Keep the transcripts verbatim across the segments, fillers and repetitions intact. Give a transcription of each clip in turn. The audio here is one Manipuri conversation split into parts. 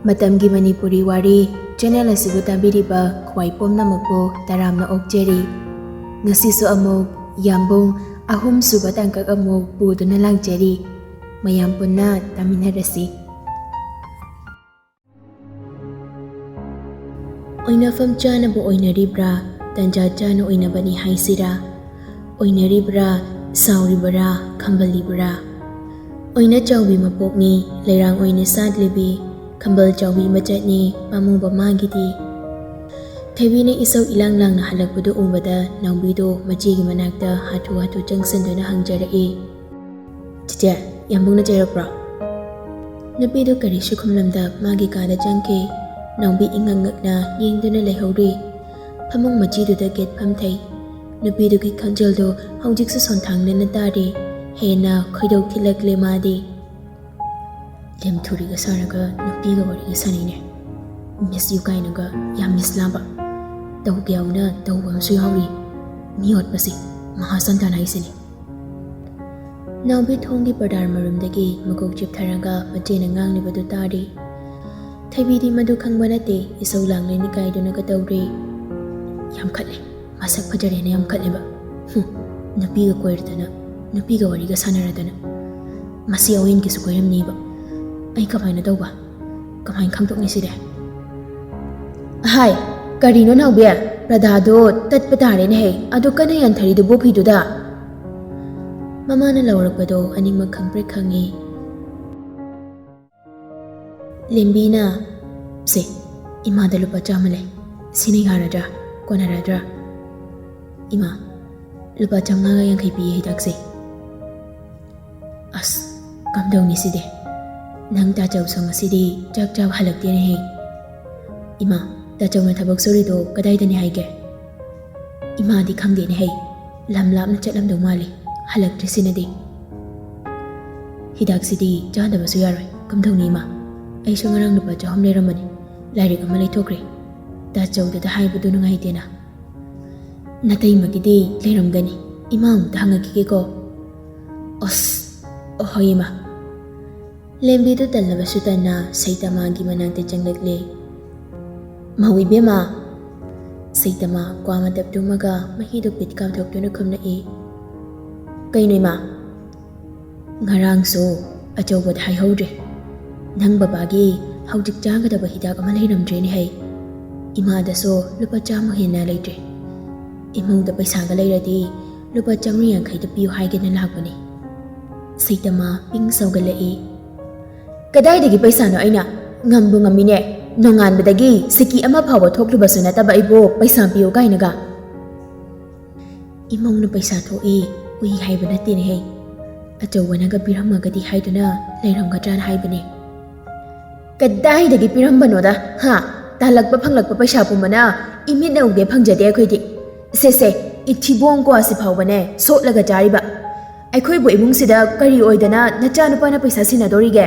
ꯃꯇꯝꯒꯤ ꯃꯅꯤꯄꯨꯔꯤ ꯋꯥꯔꯤ ꯆꯦꯅꯦꯜ ꯑꯁꯤꯕꯨ ꯇꯥꯕꯤꯔꯤꯕ ꯈ꯭ꯋꯥꯏ ꯄꯨꯝꯅꯃꯛꯄꯨ ꯇꯔꯥꯝꯅ ꯑꯣꯛꯆꯔꯤ꯫ ꯉꯁꯤꯁꯨ ꯑꯃꯨꯛ ꯌꯥꯝꯕꯨꯡ ꯑꯍꯨꯝꯁꯨꯕ ꯇꯥꯡꯀꯛ ꯑꯃꯨꯛ ꯄꯨꯗꯨꯅ ꯂꯥꯛꯆꯔꯤ꯫ ꯃꯌꯥꯝ ꯄꯨꯟꯅ ꯇꯥꯃꯤꯟꯅꯔꯁꯤ꯫ ꯑꯣꯏꯅꯐꯝ ꯆꯥꯅꯕ ꯑꯣꯏꯅꯔꯤꯕ꯭ꯔꯥ, ꯇꯟꯖꯥ ꯆꯥꯅ ꯑꯣꯏꯅꯕꯅꯤ ꯍꯥꯏꯁꯤꯔꯥ? ꯑꯣꯏꯅꯔꯤꯕ꯭ꯔꯥ, ꯁꯥꯎꯔꯤꯕꯔꯥ, ꯈꯝꯕꯜꯂꯤꯕꯔꯥ? ꯑꯣꯏꯅ ꯆꯥꯎꯕꯤ ꯃꯄꯣꯛꯅꯤ, ꯂꯩꯔꯥꯡ ꯑꯣꯏꯅ ꯁꯥꯠꯂꯤꯕꯤ, ꯈꯝꯕꯜ ꯆꯥꯎꯕꯤ ꯃꯆꯠꯅꯤ ꯄꯥꯝꯃꯨꯕ ꯃꯥꯒꯤꯗꯤ꯫ ꯊꯣꯏꯕꯤꯅ ꯏꯁꯧ ꯏꯂꯥꯡ ꯂꯥꯡꯅ ꯍꯜꯂꯛꯄꯗꯨ ꯎꯕꯗ ꯅꯥꯎꯕꯤꯗꯣ ꯃꯆꯦꯒꯤ ꯃꯅꯥꯛꯇ ꯍꯥꯊꯨ ꯍꯥꯊꯨ ꯆꯪꯁꯤꯟꯗꯨꯅ ꯍꯪꯖꯔꯛꯏ, "ꯆꯤꯆꯦ, ꯌꯥꯝꯕꯨꯡꯅ ꯆꯩꯔꯛꯄ꯭ꯔꯣ?" ꯅꯨꯄꯤꯗꯨ ꯀꯔꯤꯁꯨ ꯈꯨꯝꯂꯝꯗ ꯃꯥꯒꯤ ꯀꯥꯗ ꯆꯪꯈꯤ꯫ ꯅꯥꯎꯕꯤ ꯏꯉꯛ ꯉꯛꯅ ꯌꯦꯡꯗꯨꯅ ꯂꯩꯍꯧꯔꯤ꯫ ꯐꯃꯨꯡ ꯃꯆꯤꯗꯨꯗ ꯒꯦꯠ ꯐꯝꯊꯩ꯫ ꯅꯨꯄꯤꯗꯨꯒꯤ ꯈꯣꯟꯖꯦꯜꯗꯨ ꯍꯧꯖꯤꯛꯁꯨ ꯁꯣꯟꯊꯥꯡꯅꯅ ꯇꯥꯔꯤ꯫ ꯍꯦꯟꯅ ꯈꯣꯏꯗꯧ ꯊꯤꯜꯂꯛꯂꯦ ꯃꯥꯗꯤ꯫ "ꯂꯦꯝꯊꯨꯔꯤꯒ ꯁꯥꯔꯒ ꯅꯨꯄꯤꯒ ꯋꯥꯔꯤꯒ ꯁꯥꯟꯅꯩꯅꯦ꯫ Miss you ꯀꯥꯏꯅꯒ ꯌꯥꯝ miss ꯂꯥꯕ꯫ ꯇꯧꯒꯦ ꯌꯥꯎꯅ ꯇꯧꯕ ꯑꯃꯁꯨ ꯌꯥꯎꯔꯤ꯫ ꯃꯤ ꯑꯣꯠꯄꯁꯦ ꯃꯍꯥ ꯁꯟꯇꯥꯟ ꯍꯥꯏꯁꯤꯅꯤ꯫" ꯅꯥꯎꯕꯤ ꯊꯣꯡꯒꯤ ꯄꯔꯗꯥꯔ ꯃꯔꯨꯝꯗꯒꯤ ꯃꯀꯣꯛ ꯆꯤꯞꯊꯔꯒ ꯃꯆꯦꯅ ꯉꯥꯡꯂꯤꯕꯗꯨ ꯇꯥꯔꯤ꯫ ꯊꯣꯏꯕꯤꯗꯤ ꯃꯗꯨ ꯈꯪꯕ ꯅꯠꯇꯦ, ꯏꯁꯧ ꯂꯥꯡꯂꯦ ꯅꯤꯀꯥꯏꯗꯨꯅꯒ ꯇꯧꯔꯤ꯫ "ꯌꯥꯝ ꯈꯠꯂꯦ, ꯃꯁꯛ ꯐꯖꯔꯦꯅ ꯌꯥꯝ ꯈꯠꯂꯦꯕ꯫ ꯍꯨꯝ, ꯅꯨꯄꯤꯒ ꯀꯣꯏꯔꯗꯅ, ꯅꯨꯄꯤꯒ ꯋꯥꯔꯤꯒ ꯁꯥꯟꯅꯔꯗꯅ꯫ ꯃꯁꯤ ꯑꯋꯦꯟꯒꯤꯁꯨ ꯀꯣꯏꯔꯝꯅꯤꯕ꯫ ꯑꯩ ꯀꯃꯥꯏꯅ ꯇꯧꯕ? ꯀꯃꯥꯏꯅ ꯈꯪꯗꯣꯛꯅꯤ ꯁꯤꯗꯤ?" "ꯍꯥꯏ, ꯀꯔꯤꯅꯣ ꯅꯥꯎꯕꯤ? ꯄ꯭ꯔꯗꯥꯗꯣ ꯇꯠꯄ ꯇꯥꯔꯦꯅꯦꯍꯦ, ꯑꯗꯨ ꯀꯟꯅ ꯌꯥꯟꯊꯔꯤꯗꯨꯕꯨ ꯐꯤꯗꯨꯗ?" ꯃꯃꯥꯅ ꯂꯧꯔꯛꯄꯗꯣ ꯑꯅꯤꯃꯛ ꯈꯪꯄ꯭ꯔꯦꯛ ꯈꯪꯉꯤ꯫ ꯂꯦꯝꯕꯤꯅ, "ꯁꯦ, ꯏꯃꯥꯗ ꯂꯨꯄꯥ ꯆꯥꯝꯃ ꯂꯩ꯫ ꯁꯤꯅ ꯌꯥꯔꯗ꯭ꯔꯥ? ꯀꯣꯟꯅꯔꯗ꯭ꯔꯥ?" "ꯏꯃꯥ, ꯂꯨꯄꯥ ꯆꯥꯝꯃꯉꯥꯒ ꯌꯥꯡꯈꯩ ꯄꯤꯌꯦ ꯍꯤꯗꯥꯛꯁꯦ꯫" "ꯑꯁ, ꯀꯝꯗꯧꯅꯤ ꯁꯤꯗꯤ? ꯅꯪ ꯇꯥꯆꯧꯁꯨ ꯉꯁꯤꯗꯤ ꯆꯥꯛ ꯆꯥꯕ ꯍꯜꯂꯛꯇꯦꯅꯦꯍꯦ꯫ ꯏꯃꯥ, ꯇꯥꯆꯧꯅ ꯊꯕꯛ ꯁꯨꯔꯤꯗꯣ ꯀꯗꯥꯏꯗꯅꯤ ꯍꯥꯏꯒꯦ?" "ꯏꯃꯥꯗꯤ ꯈꯪꯗꯦꯅꯦꯍꯦ, ꯂꯝ ꯂꯥꯞꯅ ꯆꯠꯂꯝꯗꯧ ꯃꯥꯜꯂꯤ, ꯍꯜꯂꯛꯇ꯭ꯔꯤꯁꯤꯅꯗꯤ꯫" "ꯍꯤꯗꯥꯛꯁꯤꯗꯤ ꯆꯥꯗꯕꯁꯨ ꯌꯥꯔꯣꯏ꯫ ꯀꯝꯗꯧꯅꯤ ꯏꯃꯥ? ꯑꯩꯁꯨ ꯉꯔꯥꯡ ꯂꯨꯄꯥ ꯆꯍꯨꯝ ꯂꯩꯔꯝꯕꯅꯤ, ꯂꯥꯏꯔꯤꯛ ꯑꯃ ꯂꯩꯊꯣꯛꯈ꯭ꯔꯦ꯫ ꯇꯥꯆꯧꯗꯗ ꯍꯥꯏꯕꯗꯨ ꯅꯨꯡꯉꯥꯏꯇꯦꯅ꯫ ꯅꯇꯩꯃꯒꯤꯗꯤ ꯂꯩꯔꯝꯒꯅꯤ, ꯏꯃꯥ ꯑꯃꯨꯛꯇ ꯍꯪꯉꯛꯈꯤꯒꯦꯀꯣ꯫" "ꯑꯁ, ꯑꯍꯣꯏ ꯏꯃꯥ꯫" ꯂꯦꯝꯕꯤꯗꯨ ꯇꯜꯂꯕꯁꯨ ꯇꯟꯅ ꯁꯩꯇꯃꯥꯒꯤ ꯃꯅꯥꯛꯇ ꯆꯪꯂꯛꯂꯦ꯫ "ꯃꯧ ꯏꯕꯦꯝꯃ!" ꯁꯩꯇꯃꯥ ꯀ꯭ꯋꯥ ꯃꯇꯞ ꯇꯨꯝꯃꯒ ꯃꯍꯤꯗꯨ ꯄꯤꯠ ꯀꯥꯝꯊꯣꯛꯇꯨꯅ ꯈꯨꯝꯂꯛꯏ꯫ "ꯀꯩꯅꯣ ꯏꯃꯥ?" "ꯉꯔꯥꯡꯁꯨ ꯑꯆꯧꯕꯗ ꯍꯥꯏꯍꯧꯗ꯭ꯔꯦ꯫ ꯅꯪ ꯕꯕꯥꯒꯤ ꯍꯧꯖꯤꯛ ꯆꯥꯒꯗꯕ ꯍꯤꯗꯥꯛ ꯑꯃ ꯂꯩꯔꯝꯗ꯭ꯔꯦꯅꯦ ꯍꯩ꯫ ꯏꯃꯥꯗꯁꯨ ꯂꯨꯄꯥ ꯆꯥꯝꯃ ꯍꯦꯟꯅ ꯂꯩꯇ꯭ꯔꯦ꯫ ꯏꯃꯨꯡꯗ ꯄꯩꯁꯥꯒ ꯂꯩꯔꯗꯤ ꯂꯨꯄꯥ ꯆꯥꯝꯃꯔꯤ ꯌꯥꯡꯈꯩꯗ ꯄꯤꯌꯨ ꯍꯥꯏꯒꯦꯅ ꯂꯥꯛꯄꯅꯤ꯫" ꯁꯩꯇꯃꯥ ꯄꯤꯡ ꯁꯧꯒꯠꯂꯛꯏ꯫ "ꯀꯗꯥꯏꯗꯒꯤ ꯄꯩꯁꯥꯅꯣ ꯑꯩꯅ? ꯉꯝꯕꯨ ꯉꯝꯃꯤꯅꯦ꯫ ꯅꯣꯡꯉꯥꯟꯕꯗꯒꯤ ꯁꯤꯀꯤ ꯑꯃ ꯐꯥꯎꯕ ꯊꯣꯛꯂꯨꯕꯁꯨ ꯅꯠꯇꯕ ꯑꯩꯕꯨ ꯄꯩꯁꯥ ꯄꯤꯌꯨ ꯀꯥꯏꯅꯒ?" "ꯏꯃꯧꯅ ꯄꯩꯁꯥ ꯊꯣꯛꯏ, ꯎꯏ ꯍꯥꯏꯕ ꯅꯠꯇꯦꯅꯦꯍꯦ꯫ ꯑꯆꯧꯕꯅꯒ ꯄꯤꯔꯝꯃꯒꯗꯤ ꯍꯥꯏꯗꯨꯅ ꯂꯩꯔꯝꯒꯗ꯭ꯔꯥꯅ ꯍꯥꯏꯕꯅꯦ꯫" "ꯀꯗꯥꯏꯗꯒꯤ ꯄꯤꯔꯝꯕꯅꯣꯗ, ꯍꯥ? ꯇꯥꯜꯂꯛꯄ ꯐꯪꯂꯛꯄ ꯄꯩꯁꯥ ꯄꯨꯝꯕꯅ ꯏꯃꯤꯠꯅ ꯎꯒꯦ ꯐꯪꯖꯗꯦ ꯑꯩꯈꯣꯏꯗꯤ꯫ ꯁꯦ, ꯁꯦ, ꯏꯊꯤꯕꯣꯡ ꯀ꯭ꯋꯥꯁꯤ ꯐꯥꯎꯕꯅꯦ ꯁꯣꯠꯂꯒ ꯆꯥꯔꯤꯕ꯫ ꯑꯩꯈꯣꯏꯕꯨ ꯏꯃꯨꯡꯁꯤꯗ ꯀꯔꯤ ꯑꯣꯏꯗꯅ ꯅꯆꯥꯅꯨꯄꯥꯅ ꯄꯩꯁꯥ ꯁꯤꯟꯅꯗꯣꯔꯤꯒꯦ?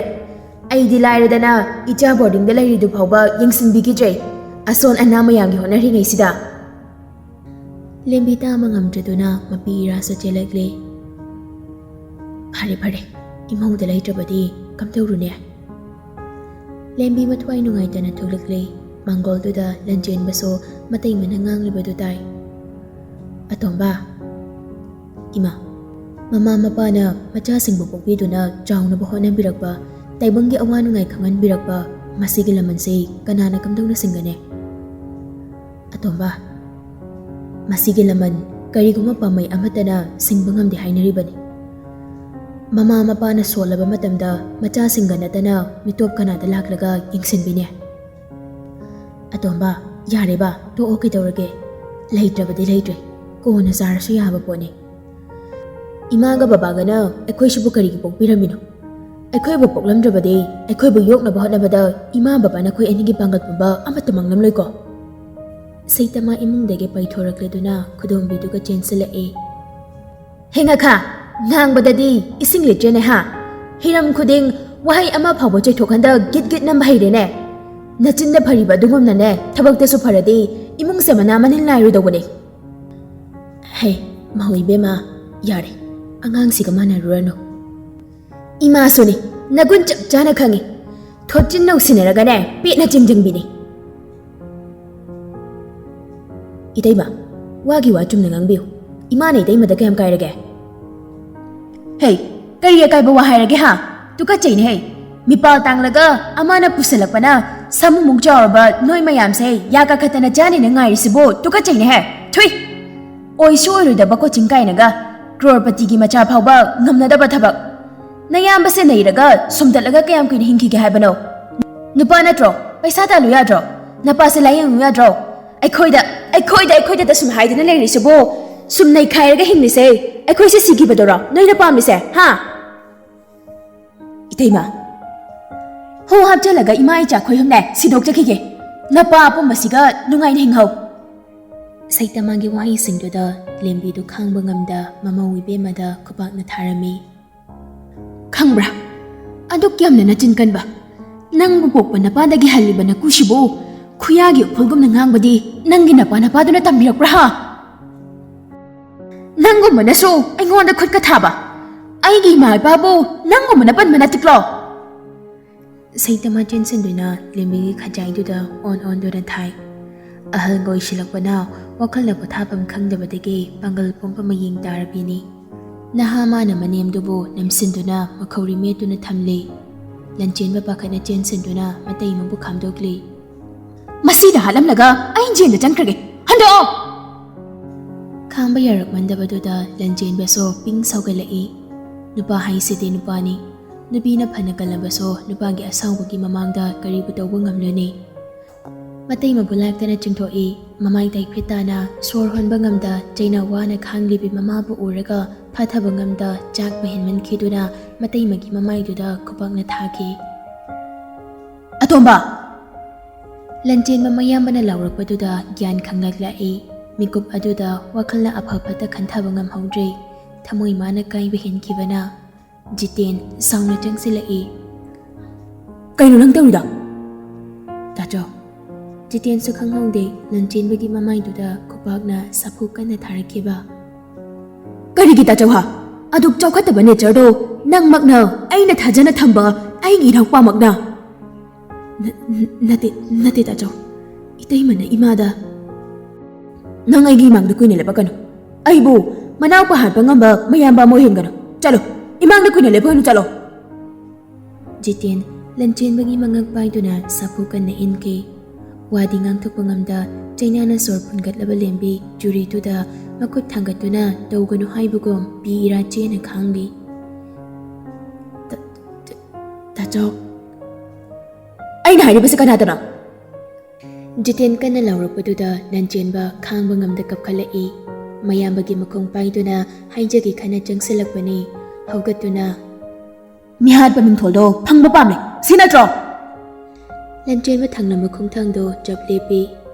ꯑꯩꯗꯤ ꯂꯥꯏꯔꯗꯅ ꯏꯆꯥ ꯕꯣꯔꯗꯤꯡꯗ ꯂꯩꯔꯤꯗꯨ ꯐꯥꯎꯕ ꯌꯦꯡꯁꯤꯟꯕꯤꯈꯤꯗ꯭ꯔꯦ, ꯑꯁꯣꯟ ꯑꯅꯥ ꯃꯌꯥꯝꯒꯤ ꯍꯣꯠꯅꯔꯤꯉꯩꯁꯤꯗ꯫" ꯂꯦꯝꯕꯤ ꯇꯥꯕ ꯉꯝꯗ꯭ꯔꯗꯨꯅ ꯃꯄꯤ ꯏꯔꯥꯁꯨ ꯆꯦꯜꯂꯛꯂꯦ꯫ "ꯐꯔꯦ, ꯐꯔꯦ, ꯏꯃꯧꯗ ꯂꯩꯇ꯭ꯔꯕꯗꯤ ꯀꯝꯗꯧꯔꯨꯅꯤ?" ꯂꯦꯝꯕꯤ ꯃꯊ꯭ꯋꯥꯏ ꯅꯨꯡꯉꯥꯏꯇꯅ ꯊꯣꯛꯂꯛꯂꯦ꯫ ꯃꯥꯡꯒꯣꯜꯗꯨꯗ ꯂꯟꯖꯦꯟꯕꯁꯨ ꯃꯇꯩ ꯃꯅꯥ ꯉꯥꯡꯂꯤꯕꯗꯨ ꯇꯥꯏ꯫ "ꯑꯇꯣꯝꯕ!" "ꯏꯃꯥ, ꯃꯃꯥ ꯃꯄꯥꯅ ꯃꯆꯥꯁꯤꯡꯕꯨ ꯄꯣꯛꯄꯤꯗꯨꯅ ꯆꯥꯎꯅꯕ ꯍꯣꯠꯅꯕꯤꯔꯛꯄ, ꯇꯥꯏꯕꯪꯒꯤ ꯑꯋꯥ ꯅꯨꯡꯉꯥꯏ ꯈꯪꯍꯟꯕꯤꯔꯛꯄ ꯃꯁꯤꯒꯤ ꯂꯃꯟꯁꯤ ꯀꯅꯥꯅ ꯀꯝꯗꯧꯅ ꯁꯤꯡꯒꯅꯤ?" "ꯑꯇꯣꯝꯕ, ꯃꯁꯤꯒꯤ ꯂꯃꯟ ꯀꯔꯤꯒꯨꯝꯕ ꯄꯥꯝꯕꯩ ꯑꯃꯠꯇꯅ ꯁꯤꯡꯕ ꯉꯝꯗꯦ ꯍꯥꯏꯅꯔꯤꯕꯅꯤ꯫ ꯃꯃꯥ ꯃꯄꯥꯅ ꯁꯣꯜꯂꯕ ꯃꯇꯝꯗ ꯃꯆꯥꯁꯤꯡꯒ ꯅꯠꯇꯅ ꯃꯤꯇꯣꯞ ꯀꯅꯥꯗ ꯂꯥꯛꯂꯒ ꯌꯦꯡꯁꯤꯟꯕꯤꯅꯤ?" "ꯑꯇꯣꯝꯕ, ꯌꯥꯔꯦꯕ, ꯇꯣꯛꯑꯣ, ꯀꯩꯗꯧꯔꯒꯦ? ꯂꯩꯇ꯭ꯔꯕꯗꯤ ꯂꯩꯇ꯭ꯔꯦ, ꯀꯣꯟꯅ ꯆꯥꯔꯁꯨ ꯌꯥꯕ ꯄꯣꯠꯅꯤ꯫ ꯏꯃꯥꯒ ꯕꯕꯥꯒꯅ ꯑꯩꯈꯣꯏꯁꯤꯕꯨ ꯀꯔꯤꯒꯤ ꯄꯣꯛꯄꯤꯔꯝꯃꯤꯅꯣ? ꯑꯩꯈꯣꯏꯕꯨ ꯄꯣꯛꯂꯝꯗ꯭ꯔꯕꯗꯤ ꯑꯩꯈꯣꯏꯕꯨ ꯌꯣꯛꯅꯕ ꯍꯣꯠꯅꯕꯗ ꯏꯃꯥ ꯕꯕꯥ ꯅꯈꯣꯏ ꯑꯅꯤꯒꯤ ꯄꯥꯡꯒꯜ ꯄꯨꯝꯕ ꯑꯃꯠꯇ ꯃꯥꯡꯂꯝꯂꯣꯏꯀꯣ?" ꯁꯩꯇꯃꯥ ꯏꯃꯨꯡꯗꯒꯤ ꯄꯥꯏꯊꯣꯔꯛꯂꯗꯨꯅ ꯈꯨꯗꯣꯝꯕꯤꯗꯨꯒ ꯆꯦꯟꯁꯤꯜꯂꯛꯏ꯫ "ꯍꯦ ꯉꯥꯈꯥ, ꯉꯥꯡꯕꯗꯗꯤ ꯏꯁꯤꯡ ꯂꯤꯇ꯭ꯔꯦꯅꯦ ꯍꯥ? ꯍꯤꯔꯝ ꯈꯨꯗꯤꯡ ꯋꯥꯍꯩ ꯑꯃ ꯐꯥꯎꯕ ꯆꯣꯏꯊꯣꯛꯍꯟꯗ ꯒꯤꯠ ꯒꯤꯠ ꯅꯝꯕ ꯍꯩꯔꯦꯅꯦ꯫ ꯅꯆꯤꯟꯗ ꯐꯔꯤꯕ ꯑꯗꯨꯒꯨꯝꯅꯅꯦ ꯊꯕꯛꯇꯁꯨ ꯐꯔꯗꯤ ꯏꯃꯨꯡꯁꯦ ꯃꯅꯥ ꯃꯅꯤꯜ ꯅꯥꯏꯔꯣꯏꯗꯧꯕꯅꯦ꯫" "ꯍꯦ, ꯃꯧ ꯏꯕꯦꯝꯃ, ꯌꯥꯔꯦ, ꯑꯉꯥꯡꯁꯤꯒ ꯃꯥꯟꯅꯔꯨꯔꯅꯨ꯫ ꯏꯃꯥꯁꯨꯅꯤ, ꯅꯒꯨꯟ ꯆꯞ ꯆꯥꯅ ꯈꯪꯉꯤ꯫ ꯊꯣꯠꯆꯤꯟ ꯅꯧꯁꯤꯟꯅꯔꯒꯅꯦ, ꯄꯦꯠꯅ ꯆꯤꯡꯖꯪꯕꯤꯅꯤ꯫ ꯏꯇꯩꯃ, ꯋꯥꯒꯤ ꯋꯥ ꯆꯨꯝꯅ ꯉꯥꯡꯕꯤꯌꯨ꯫ ꯏꯃꯥꯅ ꯏꯇꯩꯃꯗ ꯀꯌꯥꯝ ꯀꯥꯏꯔꯒꯦ? ꯍꯦ, ꯀꯔꯤ ꯑꯀꯥꯏꯕ ꯋꯥ ꯍꯥꯏꯔꯒꯦ ꯍꯥ? ꯇꯨꯀꯠꯆꯩꯅꯦ ꯍꯦ꯫ ꯃꯤꯄꯥꯜ ꯇꯥꯡꯂꯒ ꯑꯃꯅ ꯄꯨꯁꯜꯂꯛꯄꯅ ꯁꯥꯃꯨꯃꯨꯛ ꯆꯥꯎꯔꯕ ꯅꯣꯏ ꯃꯌꯥꯝꯁꯦ ꯌꯥ ꯀꯥꯈꯠꯇꯅ ꯆꯥꯅꯤꯅ ꯉꯥꯏꯔꯤꯁꯤꯕꯨ ꯇꯨꯀꯠꯆꯩꯅꯦ ꯍꯦ꯫ ꯊꯨꯏ! ꯑꯣꯏꯁꯨ ꯑꯣꯏꯔꯣꯏꯗꯕ ꯀꯣꯆꯤꯡ ꯀꯥꯏꯅꯒ ꯀ꯭ꯔꯣꯔꯄꯇꯤꯒꯤ ꯃꯆꯥ ꯐꯥꯎꯕ ꯉꯝꯅꯗꯕ ꯊꯕꯛ꯫ ꯅꯌꯥꯝꯕꯁꯦ ꯅꯩꯔꯒ ꯁꯨꯝꯗꯠꯂꯒ ꯀꯌꯥꯝ ꯀꯨꯏꯅ ꯍꯤꯡꯈꯤꯒꯦ ꯍꯥꯏꯕꯅꯣ? ꯅꯨꯄꯥ ꯅꯠꯇ꯭ꯔꯣ? ꯄꯩꯁꯥ ꯇꯥꯜꯂꯨ ꯌꯥꯗ꯭ꯔꯣ? ꯅꯄꯥꯁꯦ ꯂꯥꯏꯌꯦꯡꯉꯨ ꯌꯥꯗ꯭ꯔꯣ? ꯑꯩꯈꯣꯏꯗ, ꯑꯩꯈꯣꯏꯗ, ꯑꯩꯈꯣꯏꯗꯗ ꯁꯨꯝ ꯍꯥꯏꯗꯨꯅ ꯂꯩꯔꯤꯁꯤꯕꯨ, ꯁꯨꯝ ꯅꯩꯈꯥꯏꯔꯒ ꯍꯤꯡꯂꯤꯁꯦ ꯑꯩꯈꯣꯏꯁꯦ ꯁꯤꯈꯤꯕꯗꯨꯔꯣ ꯅꯣꯏꯅ ꯄꯥꯝꯃꯤꯁꯦ, ꯍꯥ? ꯏꯇꯩꯃ, ꯍꯣ ꯍꯥꯞꯆꯜꯂꯒ ꯏꯃꯥ ꯏꯆꯥ ꯈꯣꯏꯍꯨꯝꯅꯦ ꯁꯤꯗꯣꯛꯆꯈꯤꯒꯦ꯫ ꯅꯄꯥ ꯑꯄꯨꯝꯕꯁꯤꯒ ꯅꯨꯡꯉꯥꯏꯅ ꯍꯤꯡꯍꯧ꯫ ꯁꯩꯇꯃꯥꯒꯤ ꯋꯥꯍꯩꯁꯤꯡꯗꯨꯗ ꯂꯦꯝꯕꯤꯗꯨ ꯈꯥꯡꯕ ꯉꯝꯗ ꯃꯃꯧ ꯏꯕꯦꯝꯃꯗ ꯈꯨꯕꯥꯛꯅ ꯊꯥꯔꯝꯃꯤ꯫ ꯈꯪꯕ꯭ꯔꯥ? ꯑꯗꯨꯛ ꯌꯥꯝꯅ ꯅꯆꯤꯟ ꯀꯟꯕ, ꯅꯪꯕꯨ ꯄꯣꯛꯄ ꯅꯄꯥꯗꯒꯤ ꯍꯜꯂꯤꯕ ꯅꯀꯨꯁꯤꯕꯨ ꯈꯨꯌꯥꯒꯤ ꯎꯐꯨꯜꯒꯨꯝꯅ ꯉꯥꯡꯕꯗꯤ ꯅꯪꯒꯤ ꯅꯄꯥ ꯅꯄꯥꯗꯨꯅ ꯇꯝꯕꯤꯔꯛꯄ꯭ꯔꯥ ꯍꯥ? ꯅꯪꯒꯨꯝꯕꯅꯁꯨ ꯑꯩꯉꯣꯟꯗ ꯈꯨꯠꯀ ꯊꯥꯕ? ꯑꯩꯒꯤ ꯏꯃꯥ ꯏꯄꯥꯕꯨ ꯅꯪꯒꯨꯝꯕꯅ ꯄꯟꯕ ꯅꯠꯇꯤꯀ꯭ꯂꯣ? ꯁꯩꯇꯃꯥ ꯆꯦꯟꯁꯤꯟꯗꯨꯅ ꯂꯦꯝꯕꯤꯒꯤ ꯈꯖꯥꯏꯗꯨꯗ ꯑꯣꯟ ꯑꯣꯟꯗꯨꯅ ꯊꯥꯏ꯫ ꯑꯍꯜꯒ ꯑꯣꯏꯁꯤꯜꯂꯛꯄꯅ ꯋꯥꯈꯜꯅ ꯄꯣꯊꯥꯐꯝ ꯈꯪꯗꯕꯗꯒꯤ ꯄꯥꯡꯒꯜ ꯄꯨꯝꯕ ꯃꯌꯦꯡ ꯇꯥꯔꯕꯤꯅꯤ꯫ ꯅꯍꯥ ꯃꯥꯅ ꯃꯅꯦꯝꯗꯨꯕꯨ ꯅꯝꯁꯤꯟꯗꯨꯅ ꯃꯈꯧꯔꯤ ꯃꯦꯠꯇꯨꯅ ꯊꯝꯂꯤ꯫ ꯂꯟꯆꯦꯟꯕ ꯄꯥꯈꯠꯅ ꯆꯦꯟꯁꯤꯟꯗꯨꯅ ꯃꯇꯩꯃꯕꯨ ꯈꯥꯝꯗꯣꯛꯂꯤ꯫ ꯃꯁꯤꯗ ꯍꯥꯠꯂꯝꯂꯒ ꯑꯩ ꯖꯦꯜꯗ ꯆꯪꯈ꯭ꯔꯒꯦ꯫ ꯍꯟꯗꯣꯛꯑꯣ! ꯈꯥꯡꯕ ꯌꯥꯔꯛꯃꯟꯗꯕꯗꯨꯗ ꯂꯟꯆꯦꯟꯕꯁꯨ ꯄꯤꯡ ꯁꯥꯎꯒꯠꯂꯛꯏ꯫ ꯅꯨꯄꯥ ꯍꯥꯏꯁꯤꯗꯤ ꯅꯨꯄꯥꯅꯤ꯫ ꯅꯨꯄꯤꯅ ꯐꯅ ꯀꯜꯂꯕꯁꯨ ꯅꯨꯄꯥꯒꯤ ꯑꯁꯥꯎꯕꯒꯤ ꯃꯃꯥꯡꯗ ꯀꯔꯤꯕꯨ ꯇꯧꯕ ꯉꯝꯂꯨꯅꯤ? ꯃꯇꯩꯃꯕꯨ ꯂꯥꯛꯇꯅ ꯆꯤꯡꯊꯣꯛꯏ꯫ ꯃꯃꯥꯏ ꯇꯥꯏꯐꯤꯠ ꯇꯥꯅ ꯁꯣꯔ ꯍꯣꯟꯕ ꯉꯝꯗ ꯆꯩꯅꯥ ꯋꯥꯅ ꯈꯥꯡꯂꯤꯕꯤ ꯃꯃꯥꯕꯨ ꯎꯔꯒ ꯐꯥꯊꯕ ꯉꯝꯗ ꯆꯥꯛꯄ ꯍꯦꯟꯃꯟꯈꯤꯗꯨꯅ ꯃꯇꯩꯃꯒꯤ ꯃꯃꯥꯏꯗꯨꯗ ꯈꯨꯕꯥꯛꯅ ꯊꯥꯈꯤ꯫ ꯑꯇꯣꯝꯕ! ꯂꯟꯆꯦꯟꯕ ꯃꯌꯥꯝꯕꯅ ꯂꯥꯎꯔꯛꯄꯗꯨꯗ ꯒ꯭ꯌꯥꯟ ꯈꯪꯂꯛꯂꯛꯏ꯫ ꯃꯤꯀꯨꯞ ꯑꯗꯨꯗ ꯋꯥꯈꯜꯅ ꯑꯐ ꯐꯠꯇ ꯈꯟꯊꯕ ꯉꯝꯍꯧꯗ꯭ꯔꯦ꯫ ꯊꯃꯣꯏ ꯃꯥꯅ ꯀꯥꯏꯕ ꯍꯦꯟꯈꯤꯕꯅ꯫ ꯖꯤꯇꯦꯟ ꯁꯥꯎꯅ ꯆꯪꯁꯤꯜꯂꯛꯏ꯫ ꯀꯩꯅꯣ ꯅꯪ ꯇꯧꯔꯤꯗꯣ? ꯇꯥꯆꯧ꯫ ꯖꯤꯇꯦꯟꯁꯨ ꯈꯪꯍꯧꯗꯦ ꯂꯟꯆꯦꯟꯕꯒꯤ ꯃꯃꯥꯏꯗꯨꯗ ꯈꯨꯄꯥꯛꯅ ꯁꯥꯐꯨ ꯀꯟꯅ ꯊꯥꯔꯛꯈꯤꯕ꯫ ꯀꯔꯤꯒꯤ ꯇꯥꯆꯧ ꯍꯥ? ꯑꯗꯨꯛ ꯆꯥꯎꯈꯠꯇꯕ ꯅꯦꯆꯔꯗꯣ ꯅꯪꯃꯛꯅ, ꯑꯩꯅ ꯊꯥꯖꯅ ꯊꯝꯕ ꯑꯩꯒꯤ ꯏꯅꯥꯎꯄꯥꯃꯛꯅ꯫ ꯅ-, ꯅ-, ꯅꯠꯇꯦ, ꯅꯠꯇꯦ ꯇꯥꯆꯧ꯫ ꯏꯇꯩꯃꯅ ꯏꯃꯥꯗ, "ꯅꯪ ꯑꯩꯒꯤ ꯏꯃꯥꯡꯗ ꯀꯨꯏꯅ ꯂꯦꯞꯄꯛꯀꯅꯨ꯫ ꯑꯩꯕꯨ ꯃꯅꯥꯎꯄꯥ ꯍꯥꯠꯄ ꯉꯝꯕ ꯃꯌꯥꯝꯕ ꯑꯃ ꯑꯣꯏꯍꯟꯒꯅꯨ꯫ ꯆꯠꯂꯣ, ꯏꯃꯥꯡꯗ ꯀꯨꯏꯅ ꯂꯦꯞꯄꯛꯀꯅꯨ, ꯆꯠꯂꯣ!" ꯖꯤꯇꯦꯟ ꯂꯟꯆꯦꯟꯕꯒꯤ ꯃꯉꯛ ꯄꯥꯏꯗꯨꯅ ꯁꯥꯐꯨ ꯀꯟꯅ ꯏꯟꯈꯤ꯫ ꯋꯥꯗꯤ ꯉꯥꯡꯊꯣꯛꯄ ꯉꯝꯗ ꯆꯩꯅꯥꯅ ꯁꯣꯔ ꯐꯨꯟꯒꯠꯂꯕ ꯂꯦꯝꯕꯤ ꯆꯨꯔꯤꯗꯨꯗ ꯃꯈꯨꯠ ꯊꯥꯡꯒꯠꯇꯨꯅ ꯇꯧꯒꯅꯨ ꯍꯥꯏꯕꯒꯨꯝ ꯄꯤ ꯏꯔꯥ ꯆꯦꯅ ꯈꯥꯡꯂꯤ꯫ "ꯇ-, ꯇ-, ꯇꯥꯆꯧ, ꯑꯩꯅ ꯍꯥꯏꯔꯤꯕꯁꯤ ꯀꯅꯥꯗꯅꯣ?" ꯖꯤꯇꯦꯟ ꯀꯟꯅ ꯂꯥꯎꯔꯛꯄꯗꯨꯗ ꯂꯟꯆꯦꯟꯕ ꯈꯥꯡꯕ ꯉꯝꯗ ꯀꯞꯈꯠꯂꯛꯏ꯫ ꯃꯌꯥꯝꯕꯒꯤ ꯃꯈꯣꯡ ꯄꯥꯏꯗꯨꯅ ꯍꯥꯏꯖꯒꯦ ꯈꯟꯅ ꯆꯪꯁꯤꯜꯂꯛꯄꯅꯤ꯫ ꯍꯧꯒꯠꯇꯨꯅ, "ꯃꯤꯍꯥꯠꯄ ꯃꯤꯡꯊꯣꯜꯗꯣ ꯐꯪꯕ ꯄꯥꯝꯂꯦ, ꯁꯤ ꯅꯠꯇ꯭ꯔꯣ?" ꯂꯟꯆꯦꯟꯕ ꯊꯪꯂꯝꯕ ꯈꯣꯡꯊꯥꯡꯗꯣ ꯆꯞ ꯂꯦꯞꯄꯤ꯫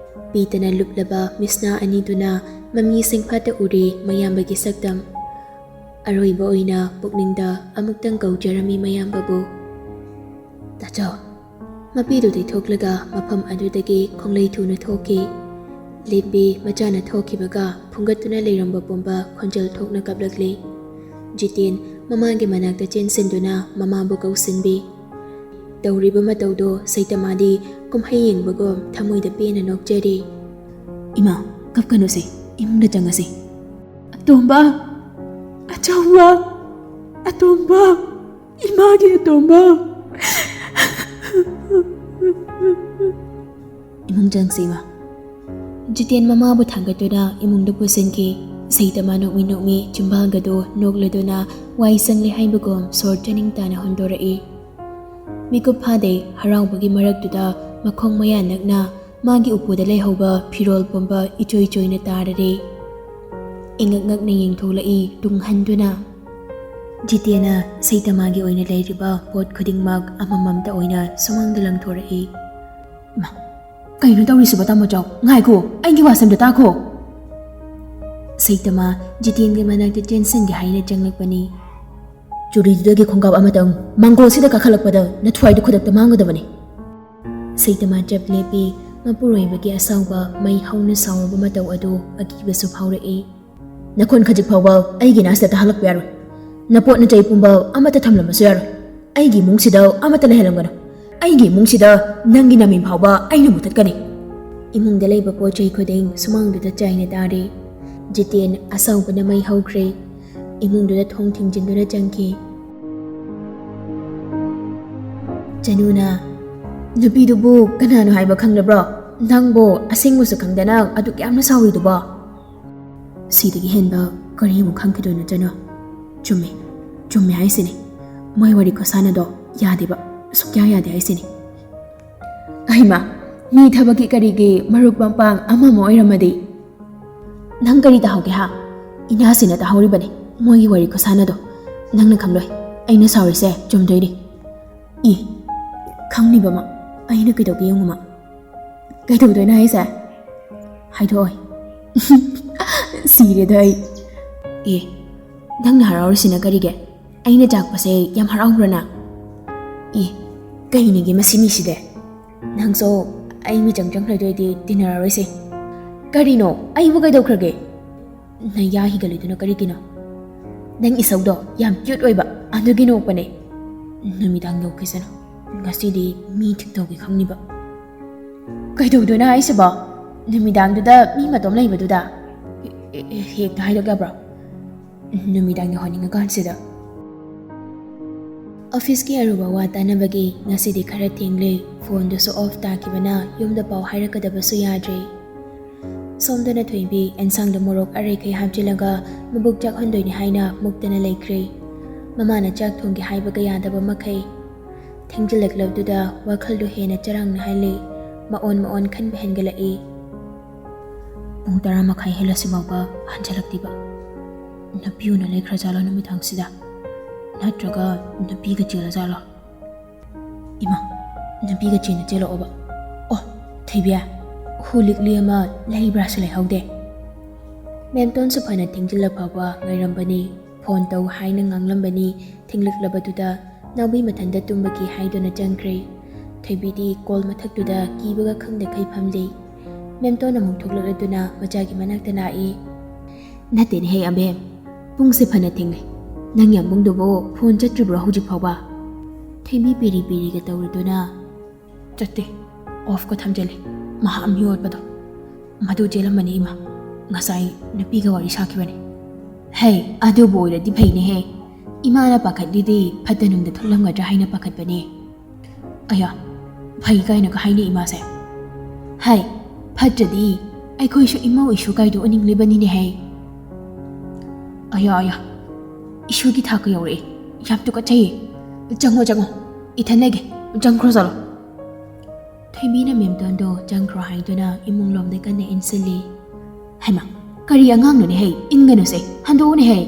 ꯄꯤꯇꯅ ꯂꯨꯞꯂꯕ ꯃꯤꯠꯁꯅꯥ ꯑꯅꯤꯗꯨꯅ ꯃꯃꯤ ꯁꯦꯡꯐꯥꯠꯇ ꯎꯔꯤ ꯃꯌꯥꯝꯕꯒꯤ ꯁꯛꯇꯝ꯫ ꯑꯔꯣꯏꯕ ꯑꯣꯏꯅ ꯄꯨꯛꯅꯤꯡꯗ ꯑꯃꯨꯛꯇꯪ ꯀꯧꯖꯔꯝꯃꯤ ꯃꯌꯥꯝꯕꯕꯨ꯫ "ꯇꯥꯆꯧ!" ꯃꯄꯤꯗꯨ ꯇꯩꯊꯣꯛꯂꯒ ꯃꯐꯝ ꯑꯗꯨꯗꯒꯤ ꯈꯣꯡꯂꯩ ꯊꯨꯅ ꯊꯣꯛꯈꯤ꯫ ꯂꯦꯝꯕꯤ ꯃꯆꯥꯅ ꯊꯣꯛꯈꯤꯕꯒ ꯐꯨꯡꯒꯠꯇꯨꯅ ꯂꯩꯔꯝꯕ ꯄꯨꯝꯕ ꯈꯣꯟꯖꯦꯜ ꯊꯣꯛꯅ ꯀꯞꯂꯛꯂꯤ꯫ ꯖꯤꯇꯦꯟ ꯃꯃꯥꯒꯤ ꯃꯅꯥꯛꯇ ꯆꯦꯟꯁꯤꯟꯗꯨꯅ ꯃꯃꯥꯕꯨ ꯀꯧꯁꯤꯟꯕꯤ꯫ ꯇꯧꯔꯤꯕ ꯃꯇꯧꯗꯣ ꯁꯩꯇꯃꯥꯗꯤ ꯀꯨꯝꯍꯩ ꯌꯦꯡꯕꯒꯨꯝ ꯊꯃꯣꯏꯗ ꯄꯦꯟꯅ ꯅꯣꯛꯆꯔꯤ꯫ "ꯏꯃꯥ, ꯀꯞꯀꯅꯨꯁꯦ, ꯏꯃꯨꯡꯗ ꯆꯪꯉꯁꯤ꯫" "ꯑꯇꯣꯝꯕ! ꯑꯆꯧꯕ! ꯑꯇꯣꯝꯕ! ꯏꯃꯥꯒꯤ ꯑꯇꯣꯝꯕ!" "ꯏꯃꯨꯡ ꯆꯪꯁꯤ, ꯏꯃꯥ꯫" ꯖꯤꯇꯦꯟ ꯃꯃꯥꯕꯨ ꯊꯥꯡꯒꯠꯇꯨꯅ ꯏꯃꯨꯡꯗ ꯄꯨꯁꯤꯟꯈꯤ꯫ ꯁꯩꯇꯃꯥ ꯅꯣꯛꯃꯤ ꯅꯣꯛꯃꯤ ꯆꯤꯝꯕꯥꯜꯒꯗꯨ ꯅꯣꯛꯂꯗꯨꯅ ꯋꯥꯏ ꯆꯪꯂꯦ ꯍꯥꯏꯕꯒꯨꯝ ꯁꯣꯔ ꯆꯥꯅꯤꯡ ꯇꯥꯅ ꯍꯣꯟꯗꯣꯔꯛꯏ꯫ ꯃꯤꯀꯨꯞ ꯐꯥꯗꯦ, ꯍꯔꯥꯎꯕꯒꯤ ꯃꯔꯛꯇꯨꯗ ꯃꯈꯣꯡ ꯃꯌꯥ ꯅꯛꯅ ꯃꯥꯒꯤ ꯎꯄꯨꯗ ꯂꯩꯍꯧꯕ ꯐꯤꯔꯣꯜ ꯄꯨꯝꯕ ꯏꯆꯣꯏ ꯆꯣꯏꯅ ꯇꯥꯔꯔꯦ꯫ ꯏꯉꯛ ꯉꯛꯅ ꯌꯦꯡꯊꯣꯛꯂꯛꯏ ꯇꯨꯡ ꯍꯟꯗꯨꯅ꯫ ꯖꯤꯇꯦꯟꯅ ꯁꯩꯇꯃꯥꯒꯤ ꯑꯣꯏꯅ ꯂꯩꯔꯤꯕ ꯄꯣꯠ ꯈꯨꯗꯤꯡꯃꯛ ꯑꯃꯃꯝꯇ ꯑꯣꯏꯅ ꯁꯨꯃꯥꯡꯗ ꯂꯪꯊꯣꯔꯛꯏ꯫ "ꯏꯃꯥ, ꯀꯩꯅꯣ ꯇꯧꯔꯤꯁꯤꯕꯣ ꯇꯥꯃꯣ ꯆꯥꯎ? ꯉꯥꯏꯈꯣ, ꯑꯩꯒꯤ ꯋꯥꯁꯦ ꯑꯝꯇ ꯇꯥꯈꯣ!" ꯁꯩꯇꯃꯥ ꯖꯤꯇꯦꯟꯒꯤ ꯃꯅꯥꯛꯇ ꯆꯦꯟꯁꯤꯟꯒꯦ ꯍꯥꯏꯅ ꯆꯪꯂꯛꯄꯅꯤ꯫ "ꯆꯨꯔꯤꯗꯨꯗꯒꯤ ꯈꯣꯡꯒ꯭ꯔꯥꯎ ꯑꯃꯇꯪ ꯃꯥꯡꯒꯣꯜꯁꯤꯗ ꯀꯥꯈꯠꯂꯛꯄꯗ ꯅꯊ꯭ꯋꯥꯏꯗꯨ ꯈꯨꯗꯛꯇ ꯃꯥꯡꯒꯗꯕꯅꯤ꯫" ꯁꯩꯇꯃꯥ ꯆꯞ ꯂꯦꯞꯄꯤ꯫ ꯃꯄꯨꯔꯣꯏꯕꯒꯤ ꯑꯁꯥꯎꯕ ꯃꯩ ꯍꯧꯅ ꯁꯥꯎꯔꯕ ꯃꯇꯧ ꯑꯗꯨ ꯑꯀꯤꯕꯁꯨ ꯐꯥꯎꯔꯛꯏ꯫ "ꯅꯈꯣꯟ ꯈꯖꯤꯛ ꯐꯥꯎꯕ ꯑꯩꯒꯤ ꯅꯥꯁꯤꯗ ꯇꯥꯍꯜꯂꯛꯄ ꯌꯥꯔꯣꯏ꯫ ꯅꯄꯣꯠ ꯅꯆꯩ ꯄꯨꯝꯕ ꯑꯃꯠꯇ ꯊꯝꯂꯝꯕꯁꯨ ꯌꯥꯔꯣꯏ꯫ ꯑꯩꯒꯤ ꯏꯃꯨꯡꯁꯤꯗ ꯑꯃꯠꯇ ꯂꯩꯍꯜꯂꯝꯒꯅꯨ꯫ ꯑꯩꯒꯤ ꯏꯃꯨꯡꯁꯤꯗ ꯅꯪꯒꯤ ꯅꯃꯤꯡ ꯐꯥꯎꯕ ꯑꯩꯅ ꯃꯨꯊꯠꯀꯅꯤ꯫ ꯏꯃꯨꯡꯗ ꯂꯩꯕ ꯄꯣꯠ ꯆꯩ ꯈꯨꯗꯤꯡ ꯁꯨꯃꯥꯡꯗꯨꯗ ꯆꯥꯏꯅ ꯇꯥꯔꯦ꯫ ꯖꯤꯇꯦꯟ ꯑꯁꯥꯎꯕꯅ ꯃꯩ ꯍꯧꯈ꯭ꯔꯦ꯫ ꯏꯃꯨꯡꯗꯨꯗ ꯊꯣꯡ ꯊꯤꯡꯖꯤꯟꯗꯨꯅ ꯆꯪꯈꯤ꯫ ꯆꯅꯨꯅ, "ꯅꯨꯄꯤꯗꯨꯕꯨ ꯀꯅꯥꯅꯣ ꯍꯥꯏꯕ ꯈꯪꯗꯕ꯭ꯔꯣ? ꯅꯪꯕꯨ ꯑꯁꯦꯡꯕꯁꯨ ꯈꯪꯗꯅ ꯑꯗꯨꯛ ꯌꯥꯝꯅ ꯁꯥꯎꯔꯤꯗꯨꯕꯣ?" "ꯁꯤꯗꯒꯤ ꯍꯦꯟꯕ ꯀꯔꯤ ꯑꯃꯨꯛ ꯈꯪꯈꯤꯗꯣꯏꯅꯣ, ꯆꯅꯨ? ꯆꯨꯝꯃꯦ, ꯆꯨꯝꯃꯦ ꯍꯥꯏꯁꯤꯅꯤ꯫ ꯃꯣꯏ ꯋꯥꯔꯤ ꯈꯨꯁꯥꯟꯅꯗꯣ ꯌꯥꯗꯦꯕ, ꯁꯨꯛꯌꯥ ꯌꯥꯗꯦ ꯍꯥꯏꯁꯤꯅꯤ꯫ ꯑꯩꯃ, ꯃꯤ ꯊꯕꯛꯀꯤ ꯀꯔꯤꯒꯤ ꯃꯔꯨꯞ ꯃꯄꯥꯡ ꯑꯃ ꯑꯃ ꯑꯣꯏꯔꯝꯃꯗꯤ?" "ꯅꯪ ꯀꯔꯤ ꯇꯥꯍꯧꯒꯦ ꯍꯥ? ꯏꯅꯥꯁꯤꯅ ꯇꯥꯍꯧꯔꯤꯕꯅꯤ ꯃꯣꯏꯒꯤ ꯋꯥꯔꯤ ꯈꯨꯁꯥꯟꯅꯗꯣ꯫ ꯅꯪꯅ ꯈꯪꯂꯣꯏ, ꯑꯩꯅ ꯁꯥꯎꯔꯤꯁꯦ ꯆꯨꯝꯗꯣꯏꯅꯤ꯫" "ꯏ, ꯈꯪꯅꯤꯕꯃ, ꯑꯩꯅ ꯀꯩꯗꯧꯒꯦ ꯌꯦꯡꯉꯨꯃ꯫" "ꯀꯩꯗꯧꯗꯣꯏꯅꯣ ꯍꯥꯏꯁꯦ? ꯍꯥꯏꯗꯣꯛꯑꯣꯏ꯫" "ꯁꯤꯔꯦꯗ ꯑꯩ꯫ ꯑꯦ, ꯅꯪꯅ ꯍꯔꯥꯎꯔꯤꯁꯤꯅ ꯀꯔꯤꯒꯤ? ꯑꯩꯅ ꯆꯥꯛꯄꯁꯦ ꯌꯥꯝ ꯍꯔꯥꯎꯕ꯭ꯔꯅ?" "ꯑꯦ, ꯀꯩꯅꯤꯒꯦ ꯃꯁꯤ ꯃꯤꯁꯤꯗꯤ? ꯅꯪꯁꯨ ꯑꯩ ꯃꯤꯆꯪ ꯆꯪꯈ꯭ꯔꯗꯣꯏꯗꯤ ꯇꯤꯟꯅꯔꯔꯣꯏꯁꯦ꯫" "ꯀꯔꯤꯅꯣ? ꯑꯩꯕꯨ ꯀꯩꯗꯧꯈ꯭ꯔꯒꯦ? ꯅꯌꯥ ꯍꯤꯒꯠꯂꯤꯗꯨꯅ ꯀꯔꯤꯒꯤꯅꯣ?" "ꯅꯪ ꯏꯁꯧꯗꯣ ꯌꯥꯝ cute ꯑꯣꯏꯕ, ꯑꯗꯨꯒꯤ ꯅꯣꯛꯄꯅꯦ꯫" "ꯅꯨꯃꯤꯗꯥꯡ ꯌꯧꯈꯤꯁꯅꯨ, ꯉꯁꯤꯗꯤ ꯃꯤ ꯊꯤꯛꯇꯧꯒꯤ ꯈꯪꯅꯤꯕ꯫" "ꯀꯩꯗꯧꯗꯣꯏꯅꯣ ꯍꯥꯏꯁꯤꯕꯣ? ꯅꯨꯃꯤꯗꯥꯡꯗꯨꯗ ꯃꯤ ꯃꯇꯣꯝ ꯂꯩꯕꯗꯨꯗ?" "ꯑꯦ, ꯑꯦ, ꯑꯦ, ꯍꯦꯛꯇ ꯍꯥꯏꯗꯣꯛ ꯌꯥꯕ꯭ꯔꯣ? ꯅꯨꯃꯤꯗꯥꯡ ꯌꯧꯍꯟꯅꯤꯡꯉꯀꯥꯟꯁꯤꯗ꯫" ꯑꯣꯐꯤꯁꯀꯤ ꯑꯔꯨꯕ ꯋꯥ ꯇꯥꯅꯕꯒꯤ ꯉꯁꯤꯗꯤ ꯈꯔ ꯊꯦꯡꯂꯦ꯫ ꯐꯣꯟꯗꯨꯁꯨ off ꯇꯥꯈꯤꯕꯅ ꯌꯨꯝꯗ ꯄꯥꯎ ꯍꯥꯏꯔꯛꯀꯗꯕꯁꯨ ꯌꯥꯗ꯭ꯔꯦ꯫ ꯁꯣꯝꯗꯅ ꯊꯣꯏꯕꯤ ꯑꯦꯟꯁꯥꯡꯗ ꯃꯣꯔꯣꯛ ꯑꯔꯩꯈꯩ ꯍꯥꯞꯆꯤꯜꯂꯒ ꯃꯕꯨꯛ ꯆꯥꯛꯍꯟꯗꯣꯏꯅꯤ ꯍꯥꯏꯅ ꯃꯨꯛꯇꯅ ꯂꯩꯈ꯭ꯔꯦ꯫ ꯃꯃꯥꯅ ꯆꯥꯛ ꯊꯣꯡꯒꯦ ꯍꯥꯏꯕꯒ ꯌꯥꯗꯕ ꯃꯈꯩ꯫ ꯊꯦꯡꯖꯤꯜꯂꯛꯂꯕꯗꯨꯗ ꯋꯥꯈꯜꯗꯣ ꯍꯦꯟꯅ ꯆꯔꯥꯡꯅꯍꯜꯂꯤ꯫ ꯃꯑꯣꯟ ꯃꯑꯣꯟ ꯈꯟꯕ ꯍꯦꯟꯒꯠꯂꯛꯏ꯫ ꯄꯨꯡ ꯇꯔꯥ ꯃꯈꯥꯏ ꯍꯦꯜꯂꯁꯤꯐꯥꯎꯕ ꯍꯟꯖꯤꯜꯂꯛꯇ꯭ꯔꯤꯕ꯫ ꯅꯨꯄꯤ ꯎꯅ ꯂꯩꯈ꯭ꯔꯖꯥꯠꯂꯣ ꯅꯨꯃꯤꯗꯥꯡꯁꯤꯗ? ꯅꯠꯇ꯭ꯔꯒ ꯅꯨꯄꯤꯒ ꯆꯦꯜꯂꯖꯥꯠꯂꯣ? ꯏꯃꯥ, ꯅꯨꯄꯤꯒ ꯆꯦꯟꯅ ꯆꯦꯜꯂꯛꯑꯣꯕ꯫ ꯑꯣ, ꯊꯣꯏꯕꯤ, ꯍꯨ ꯂꯤꯛꯂꯤ ꯑꯃ ꯂꯩꯕ꯭ꯔꯥꯁꯨ ꯂꯩꯍꯧꯗꯦ꯫ ꯃꯦꯝꯇꯣꯟꯁꯨ ꯐꯅ ꯊꯦꯡꯖꯤꯜꯂ ꯐꯥꯎꯕ ꯉꯥꯏꯔꯝꯕꯅꯤ꯫ ꯐꯣꯟ ꯇꯧ ꯍꯥꯏꯅ ꯉꯥꯡꯂꯝꯕꯅꯤ꯫ ꯊꯦꯡꯂꯛꯂꯕꯗꯨꯗ ꯅꯥꯎꯕꯤ ꯃꯊꯟꯇ ꯇꯨꯝꯕꯒꯤ ꯍꯥꯏꯗꯨꯅ ꯆꯪꯈ꯭ꯔꯦ꯫ ꯊꯣꯏꯕꯤꯗꯤ ꯀꯣꯜ ꯃꯊꯛꯇꯨꯗ ꯀꯤꯕꯒ ꯈꯪꯗꯈꯩ ꯐꯝꯂꯤ꯫ ꯃꯦꯝꯇꯣꯟ ꯑꯃꯨꯛ ꯊꯣꯛꯂꯛꯂꯗꯨꯅ ꯃꯆꯥꯒꯤ ꯃꯅꯥꯛꯇ ꯂꯥꯛꯏ꯫ "ꯅꯠꯇꯦꯅꯦꯍꯦ ꯑꯕꯦꯝ, ꯄꯨꯡꯁꯦ ꯐꯅ ꯊꯦꯡꯂꯦ꯫ "ꯅꯪ ꯌꯥꯝꯕꯨꯡꯗꯨꯕꯨ ꯐꯣꯟ ꯆꯠꯇ꯭ꯔꯤꯕ꯭ꯔꯣ ꯍꯧꯖꯤꯛ ꯐꯥꯎꯕ?" ꯊꯣꯏꯕꯤ ꯄꯤꯔꯤ ꯄꯤꯔꯤꯒ ꯇꯧꯔꯗꯨꯅ, "ꯆꯠꯇꯦ, ꯑꯣꯐꯀ ꯊꯝꯖꯜꯂꯤ, ꯃꯍꯥꯛ ꯃꯤꯑꯣꯠꯄꯗꯣ꯫ ꯃꯗꯨ ꯆꯦꯜꯂꯝꯃꯅꯤ ꯏꯃꯥ, ꯉꯁꯥꯏ ꯅꯨꯄꯤꯒ ꯋꯥꯔꯤ ꯁꯥꯈꯤꯕꯅꯤ꯫" "ꯍꯩ, ꯑꯗꯨꯕꯨ ꯑꯣꯏꯔꯗꯤ ꯐꯩꯅꯦꯍꯦ꯫ ꯏꯃꯥꯅ ꯄꯥꯈꯠꯂꯤꯗꯤ ꯐꯠꯇ ꯅꯨꯡꯗ ꯊꯣꯛꯂꯝꯒꯗ꯭ꯔꯥ ꯍꯥꯏꯅ ꯄꯥꯈꯠꯄꯅꯦ꯫ ꯑꯌꯥ, ꯐꯩ ꯀꯥꯏꯅꯒ ꯍꯥꯏꯅꯩ ꯏꯃꯥꯁꯦ꯫ ꯍꯥꯏ, ꯐꯠꯇ꯭ꯔꯗꯤ ꯑꯩꯈꯣꯏꯁꯨ ꯏꯃꯧ ꯏꯁꯨ ꯀꯥꯏꯗꯣ ꯎꯅꯤꯡꯂꯤꯕꯅꯤꯅꯦ ꯍꯥꯏ꯫ ꯑꯌꯥ, ꯑꯌꯥ, ꯏꯁꯨꯒꯤ ꯊꯥꯛꯀ ꯌꯧꯔꯛꯑꯦ꯫ ꯌꯥꯝ ꯇꯨꯀꯠꯆꯩꯌꯦ꯫ ꯆꯪꯉꯣ, ꯆꯪꯉꯣ, ꯏꯊꯟ ꯂꯩꯒꯦ꯫ ꯆꯪꯈ꯭ꯔꯣ ꯆꯠꯂꯣ꯫" ꯊꯣꯏꯕꯤꯅ ꯃꯦꯝꯇꯣꯟꯗꯣ ꯆꯪꯈ꯭ꯔꯣ ꯍꯥꯏꯗꯨꯅ ꯏꯃꯨꯡ ꯂꯣꯝꯗ ꯀꯟꯅ ꯏꯟꯁꯤꯜꯂꯤ꯫ ꯍꯩꯃꯥ, ꯀꯔꯤ ꯑꯉꯥꯡꯅꯣꯅꯦ ꯍꯩ? ꯏꯟꯒꯅꯨꯁꯦ, ꯍꯟꯗꯣꯛꯎꯅꯦ ꯍꯩ꯫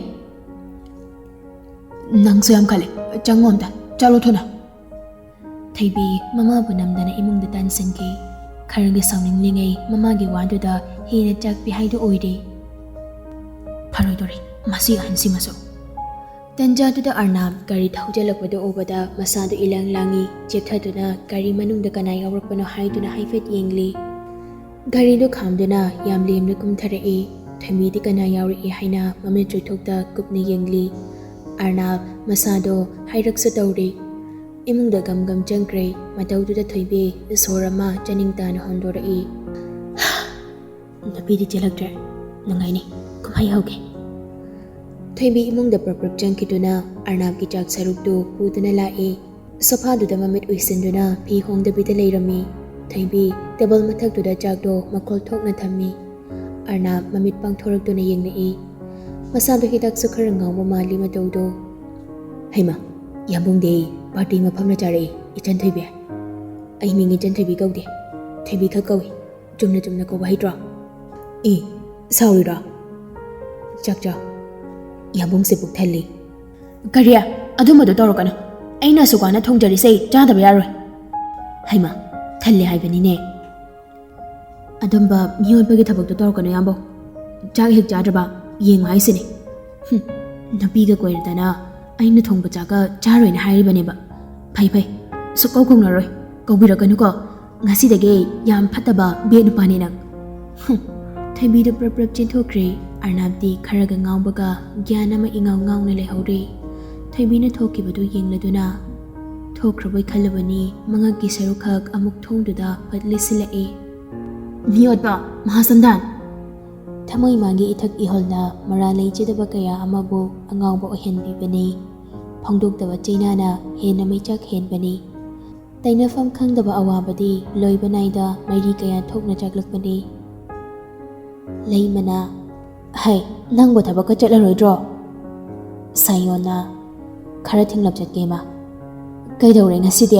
"ꯅꯪꯁꯨ ꯌꯥꯝ ꯈꯜꯂꯦ꯫ ꯆꯪꯉꯣ ꯑꯝꯇ, ꯆꯠꯂꯣ ꯊꯨꯅ꯫" ꯊꯣꯏꯕꯤ ꯃꯃꯥꯕꯨ ꯅꯝꯗꯅ ꯏꯃꯨꯡꯗ ꯇꯥꯟꯁꯤꯟꯈꯤ꯫ ꯈꯔꯒ ꯁꯥꯎꯅꯤꯡꯂꯤꯉꯩ ꯃꯃꯥꯒꯤ ꯋꯥꯗꯨꯗ ꯍꯦꯟꯅ ꯆꯥꯛꯄꯤ ꯍꯥꯏꯗꯨ ꯑꯣꯏꯔꯦ꯫ ꯐꯔꯣꯏꯗꯣꯔꯤ ꯃꯁꯤ ꯑꯍꯟꯁꯤꯃꯁꯨ꯫ ꯇꯟꯖꯥꯗꯨꯗ ꯑꯔꯅꯥꯕ ꯒꯥꯔꯤ ꯊꯧꯖꯤꯜꯂꯛꯄꯗꯨ ꯎꯕꯗ ꯃꯁꯥꯗꯨ ꯏꯂꯥꯡ ꯂꯥꯡꯉꯤ꯫ ꯆꯦꯞꯊꯗꯨꯅ ꯒꯥꯔꯤ ꯃꯅꯨꯡꯗ ꯀꯅꯥ ꯌꯥꯎꯔꯛꯄꯅꯣ ꯍꯥꯏꯗꯨꯅ ꯍꯥꯏꯐꯦꯠ ꯌꯦꯡꯂꯤ꯫ ꯒꯥꯔꯤꯗꯨ ꯈꯥꯝꯗꯨꯅ ꯌꯥꯝ ꯂꯦꯝꯅ ꯀꯨꯝꯊꯔꯛꯏ꯫ ꯊꯣꯏꯕꯤꯗꯤ ꯀꯅꯥ ꯌꯥꯎꯔꯛꯏ ꯍꯥꯏꯅ ꯃꯃꯤꯠ ꯆꯣꯏꯊꯣꯛꯇ ꯀꯨꯞꯅ ꯌꯦꯡꯂꯤ꯫ ꯑꯔꯅꯥꯕ ꯃꯁꯥꯗꯣ ꯍꯥꯏꯔꯛꯁꯨ ꯇꯧꯔꯤ꯫ ꯏꯃꯨꯡꯗ ꯒꯝ ꯒꯝ ꯆꯪꯈ꯭ꯔꯦ꯫ ꯃꯇꯧꯗꯨꯗ ꯊꯣꯏꯕꯤ ꯁꯣꯔ ꯑꯃ ꯆꯥꯅꯤꯡ ꯇꯥꯅ ꯍꯣꯟꯗꯣꯔꯛꯏ꯫ "ꯅꯨꯄꯤꯗꯤ ꯆꯦꯜꯂꯛꯇ꯭ꯔꯦ꯫ ꯅꯨꯡꯉꯥꯏꯅꯤ꯫ ꯀꯨꯝꯍꯩ ꯍꯧꯒꯦ꯫" ꯊꯣꯏꯕꯤ ꯏꯃꯨꯡꯗ ꯄ꯭ꯔꯞ ꯄ꯭ꯔꯞ ꯆꯪꯈꯤꯗꯨꯅ ꯑꯔꯅꯥꯕꯀꯤ ꯆꯥꯛ ꯁꯔꯨꯛꯇꯨ ꯄꯨꯗꯨꯅ ꯂꯥꯛꯏ꯫ ꯁꯣꯐꯥꯗꯨꯗ ꯃꯃꯤꯠ ꯎꯏꯁꯤꯟꯗꯨꯅ ꯐꯤ ꯍꯣꯡꯗꯕꯤꯗ ꯂꯩꯔꯝꯃꯤ꯫ ꯊꯣꯏꯕꯤ ꯇꯦꯕꯜ ꯃꯊꯛꯇꯨꯗ ꯆꯥꯛꯇꯣ ꯃꯈꯣꯜ ꯊꯣꯛꯅ ꯊꯝꯃꯤ꯫ ꯑꯔꯅꯥꯕ ꯃꯃꯤꯠ ꯄꯥꯡꯊꯣꯔꯛꯇꯨꯅ ꯌꯦꯡꯂꯛꯏ꯫ ꯃꯁꯥꯗꯣ ꯍꯤꯗꯥꯛꯁꯨ ꯈꯔ ꯉꯥꯎꯕ ꯃꯥꯜꯂꯤ ꯃꯇꯧꯗꯣ꯫ "ꯍꯩꯃꯥ, ꯌꯥꯝꯕꯨꯡꯗꯤ ꯄꯥꯔꯇꯤ ꯃꯐꯝꯗ ꯆꯥꯔꯛꯏ, ꯏꯆꯟ ꯊꯣꯏꯕꯤ꯫ ꯑꯩ ꯃꯤꯡ ꯏꯆꯟ ꯊꯣꯏꯕꯤ ꯀꯧꯗꯦ, ꯊꯣꯏꯕꯤ ꯈꯛ ꯀꯧꯏ꯫ ꯆꯨꯝꯅ ꯆꯨꯝꯅ ꯀꯧꯕ ꯍꯩꯇ꯭ꯔꯣ?" "ꯑꯦ, ꯁꯥꯎꯔꯤꯔꯣ? ꯆꯥꯛ ꯆꯥꯎ꯫ ꯌꯥꯝꯕꯨꯡꯁꯦ ꯄꯨꯛ ꯊꯜꯂꯤ꯫" "ꯀꯔꯤ? ꯑꯗꯨꯝꯕꯗꯣ ꯇꯧꯔꯛꯀꯅꯨ꯫ ꯑꯩꯅ ꯑꯁꯨꯛ ꯋꯥꯅ ꯊꯣꯡꯖꯔꯤꯁꯦ ꯆꯥꯗꯕ ꯌꯥꯔꯣꯏ꯫" "ꯍꯩꯃꯥ, ꯊꯜꯂꯦ ꯍꯥꯏꯕꯅꯤꯅꯦ꯫ ꯑꯗꯨꯝꯕ ꯃꯤꯑꯣꯠꯄꯒꯤ ꯊꯕꯛꯇꯣ ꯇꯧꯔꯛꯀꯅꯨ, ꯌꯥꯝꯕꯧ꯫ ꯆꯥꯛ ꯍꯦꯛ ꯆꯥꯗ꯭ꯔꯕ ꯌꯦꯡꯉꯨ ꯍꯥꯏꯁꯤꯅꯦ꯫ ꯍꯨꯝ, ꯅꯨꯄꯤꯒ ꯀꯣꯏꯔꯗꯅ ꯑꯩꯅ ꯊꯣꯡꯕ ꯆꯥꯛꯀ ꯆꯥꯔꯣꯏꯅ ꯍꯥꯏꯔꯤꯕꯅꯦꯕ꯫ ꯐꯩ, ꯐꯩ, ꯁꯨꯛꯀꯧ ꯀꯧꯅꯔꯣꯏ꯫ ꯀꯧꯕꯤꯔꯛꯀꯅꯨꯀꯣ꯫ ꯉꯁꯤꯗꯒꯤ ꯌꯥꯝ ꯐꯠꯇꯕ ꯕꯦꯠ ꯅꯨꯄꯥꯅꯦ ꯅꯪ꯫" ꯍꯨꯝ, ꯊꯣꯏꯕꯤꯗꯣ ꯄ꯭ꯔꯞ ꯄ꯭ꯔꯞ ꯆꯦꯟꯊꯣꯛꯈ꯭ꯔꯦ꯫ ꯑꯔꯅꯥꯞꯇꯤ ꯈꯔꯒ ꯉꯥꯎꯕꯒ ꯒ꯭ꯌꯥꯟ ꯑꯃ ꯏꯉꯥꯎ ꯉꯥꯎꯅ ꯂꯩꯍꯧꯔꯦ꯫ ꯊꯣꯏꯕꯤꯅ ꯊꯣꯛꯈꯤꯕꯗꯨ ꯌꯦꯡꯂꯗꯨꯅ ꯊꯣꯛꯈ꯭ꯔꯕꯣꯏ ꯈꯜꯂꯨꯕꯅꯤ, ꯃꯉꯛꯀꯤ ꯁꯔꯨꯛꯈꯛ ꯑꯃꯨꯛ ꯊꯣꯡꯗꯨꯗ ꯐꯠ ꯂꯤꯠꯁꯤꯜꯂꯛꯏ꯫ ꯃꯤ ꯑꯣꯠꯄ ꯃꯍꯥꯁꯟꯗꯥꯟ! ꯊꯃꯣꯏ ꯃꯥꯒꯤ ꯏꯊꯛ ꯏꯍꯣꯜꯅ ꯃꯔꯥꯜ ꯂꯩꯖꯗꯕ ꯀꯌꯥ ꯑꯃꯕꯨ ꯑꯉꯥꯎꯕ ꯑꯣꯏꯍꯟꯕꯤꯕꯅꯤ꯫ ꯐꯣꯡꯗꯣꯛꯇꯕ ꯆꯩꯅꯥꯅ ꯍꯦꯟꯅ ꯃꯩꯆꯥꯛ ꯍꯦꯟꯕꯅꯤ꯫ ꯇꯩꯅꯐꯝ ꯈꯪꯗꯕ ꯑꯋꯥꯕꯗꯤ ꯂꯣꯏꯕ ꯅꯥꯏꯗ ꯃꯩꯔꯤ ꯀꯌꯥ ꯊꯣꯛꯅ ꯆꯥꯛꯂꯛꯄꯅꯤ꯫ ꯂꯩꯃꯅ, "ꯍꯩ, ꯅꯪꯕꯨ ꯊꯕꯛꯀ ꯆꯠꯂꯔꯣꯏꯗ꯭ꯔꯣ?" ꯁꯥꯌꯣꯟꯅ, "ꯈꯔ ꯊꯦꯡꯂꯞ ꯆꯠꯀꯦ, ꯏꯃꯥ꯫ ꯀꯩꯗꯧꯔꯦ ꯉꯁꯤꯗꯤ?"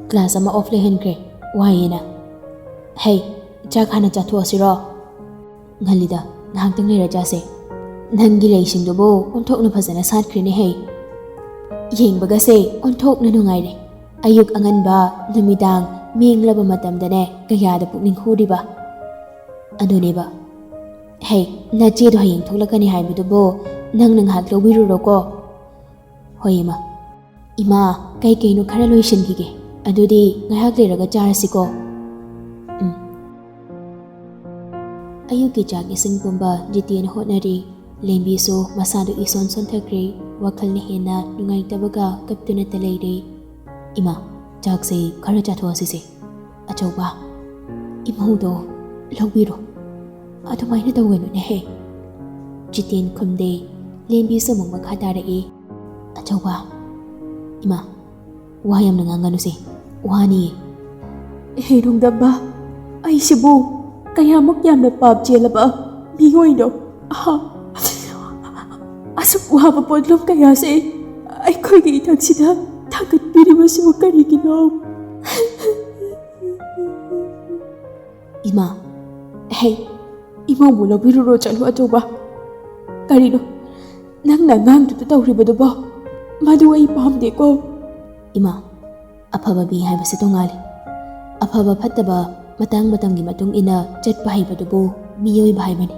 "ꯀ꯭ꯂꯥꯁ ꯑꯃ ꯑꯣꯐ ꯂꯩꯍꯟꯈ꯭ꯔꯦ, ꯋꯥꯏꯌꯦꯅ꯫ ꯍꯩ, ꯆꯥꯛ ꯍꯥꯟꯅ ꯆꯥꯊꯣꯛꯑꯁꯤꯔꯣ?" "ꯉꯜꯂꯤꯗ, ꯉꯥꯏꯍꯥꯛꯇꯪ ꯂꯩꯔ ꯆꯥꯁꯦ꯫ ꯅꯪꯒꯤ ꯂꯩꯁꯤꯡꯗꯨꯕꯨ ꯑꯣꯟꯊꯣꯛꯅ ꯐꯖꯅ ꯁꯥꯠꯈ꯭ꯔꯦꯅꯦ ꯍꯩ꯫ ꯌꯦꯡꯕꯒꯁꯦ ꯑꯣꯟꯊꯣꯛꯅ ꯅꯨꯡꯉꯥꯏꯔꯦ꯫ ꯑꯌꯨꯛ ꯑꯉꯟꯕ, ꯅꯨꯃꯤꯗꯥꯡ ꯃꯦꯡꯂꯕ ꯃꯇꯝꯗꯅꯦ ꯀꯌꯥꯗ ꯄꯨꯛꯅꯤꯡ ꯍꯨꯔꯤꯕ꯫ ꯑꯗꯨꯅꯦꯕ꯫ ꯍꯩ, ꯅꯆꯦꯗꯣ ꯍꯌꯦꯡ ꯊꯣꯛꯂꯛꯀꯅꯤ ꯍꯥꯏꯕꯗꯨꯕꯨ ꯅꯪꯅ ꯉꯥꯏꯍꯥꯛ ꯂꯧꯕꯤꯔꯨꯔꯣꯀꯣ꯫" "ꯍꯣꯏ, ꯏꯃꯥ꯫ ꯏꯃꯥ, ꯀꯩ ꯀꯩꯅꯣ ꯈꯔ ꯂꯣꯏꯁꯤꯟꯈꯤꯒꯦ꯫ ꯑꯗꯨꯗꯤ ꯉꯥꯏꯍꯥꯛ ꯂꯩꯔꯒ ꯆꯥꯔꯁꯤꯀꯣ꯫" ꯎꯝ꯫ ꯑꯌꯨꯛꯀꯤ ꯆꯥꯛ ꯏꯁꯤꯡ ꯄꯨꯝꯕ ꯖꯤꯇꯦꯟ ꯍꯣꯠꯅꯔꯤ꯫ ꯂꯦꯝꯕꯤꯁꯨ ꯃꯁꯥꯗꯨ ꯏꯁꯣꯟ ꯁꯣꯟꯊꯈ꯭ꯔꯦ꯫ ꯋꯥꯈꯜꯅ ꯍꯦꯟꯅ ꯅꯨꯡꯉꯥꯏꯇꯕꯒ ꯀꯞꯇꯨꯅꯇ ꯂꯩꯔꯦ꯫ "ꯏꯃꯥ, ꯆꯥꯛꯁꯦ ꯈꯔ ꯆꯥꯊꯣꯛꯑꯁꯤꯁꯦ꯫ ꯑꯆꯧꯕ, ꯏꯃꯧꯗꯣ ꯂꯧꯕꯤꯔꯣ꯫ ꯑꯗꯨꯃꯥꯏꯅ ꯇꯧꯒꯅꯨꯅꯦꯍꯦ꯫" ꯖꯤꯇꯦꯟ ꯈꯨꯝꯗꯦ꯫ ꯂꯦꯝꯕꯤꯁꯨ ꯑꯃꯨꯛ ꯃꯈꯥ ꯇꯥꯔꯛꯏ꯫ "ꯑꯆꯧꯕ꯫" "ꯏꯃꯥ, ꯋꯥ ꯌꯥꯝꯅ ꯉꯥꯡꯒꯅꯨꯁꯦ꯫ ꯋꯥꯅꯤꯌꯦ꯫" "ꯍꯦ ꯅꯣꯡꯗꯝꯕ, ꯑꯩꯁꯤꯕꯨ ꯀꯌꯥꯃꯨꯛ ꯌꯥꯝꯅ ꯄꯥꯞ ꯆꯦꯜꯂꯕ ꯃꯤꯑꯣꯏꯅꯣ? ꯑꯍꯥ, ꯑꯁꯨꯛ ꯋꯥꯕ ꯄꯣꯠꯂꯨꯝ ꯀꯌꯥꯁꯦ ꯑꯩꯈꯣꯏꯒꯤ ꯏꯊꯛꯁꯤꯗ ꯊꯥꯡꯒꯠꯄꯤꯔꯤꯕꯁꯤꯕꯨ ꯀꯔꯤꯒꯤꯅꯣ?" "ꯏꯃꯥ, ꯍꯦ, ꯏꯃꯧꯕꯨ ꯂꯧꯕꯤꯔꯨꯔꯣ ꯆꯠꯂꯨ ꯑꯆꯧꯕ꯫ ꯀꯔꯤꯅꯣ ꯅꯪꯅ ꯑꯉꯥꯡꯗꯨꯗ ꯇꯧꯔꯤꯕꯗꯨꯕꯣ? ꯃꯗꯨ ꯑꯩ ꯄꯥꯝꯗꯦꯀꯣ꯫" "ꯏꯃꯥ, ꯑꯐꯕ ꯃꯤ ꯍꯥꯏꯕꯁꯦ ꯇꯣꯉꯥꯜꯂꯤ꯫ ꯑꯐꯕ ꯐꯠꯇꯕ ꯃꯇꯥꯡ ꯃꯇꯝꯒꯤ ꯃꯇꯨꯡ ꯏꯟꯅ ꯆꯠꯄ ꯍꯩꯕꯗꯨꯕꯨ ꯃꯤꯑꯣꯏꯕ ꯍꯥꯏꯕꯅꯤ꯫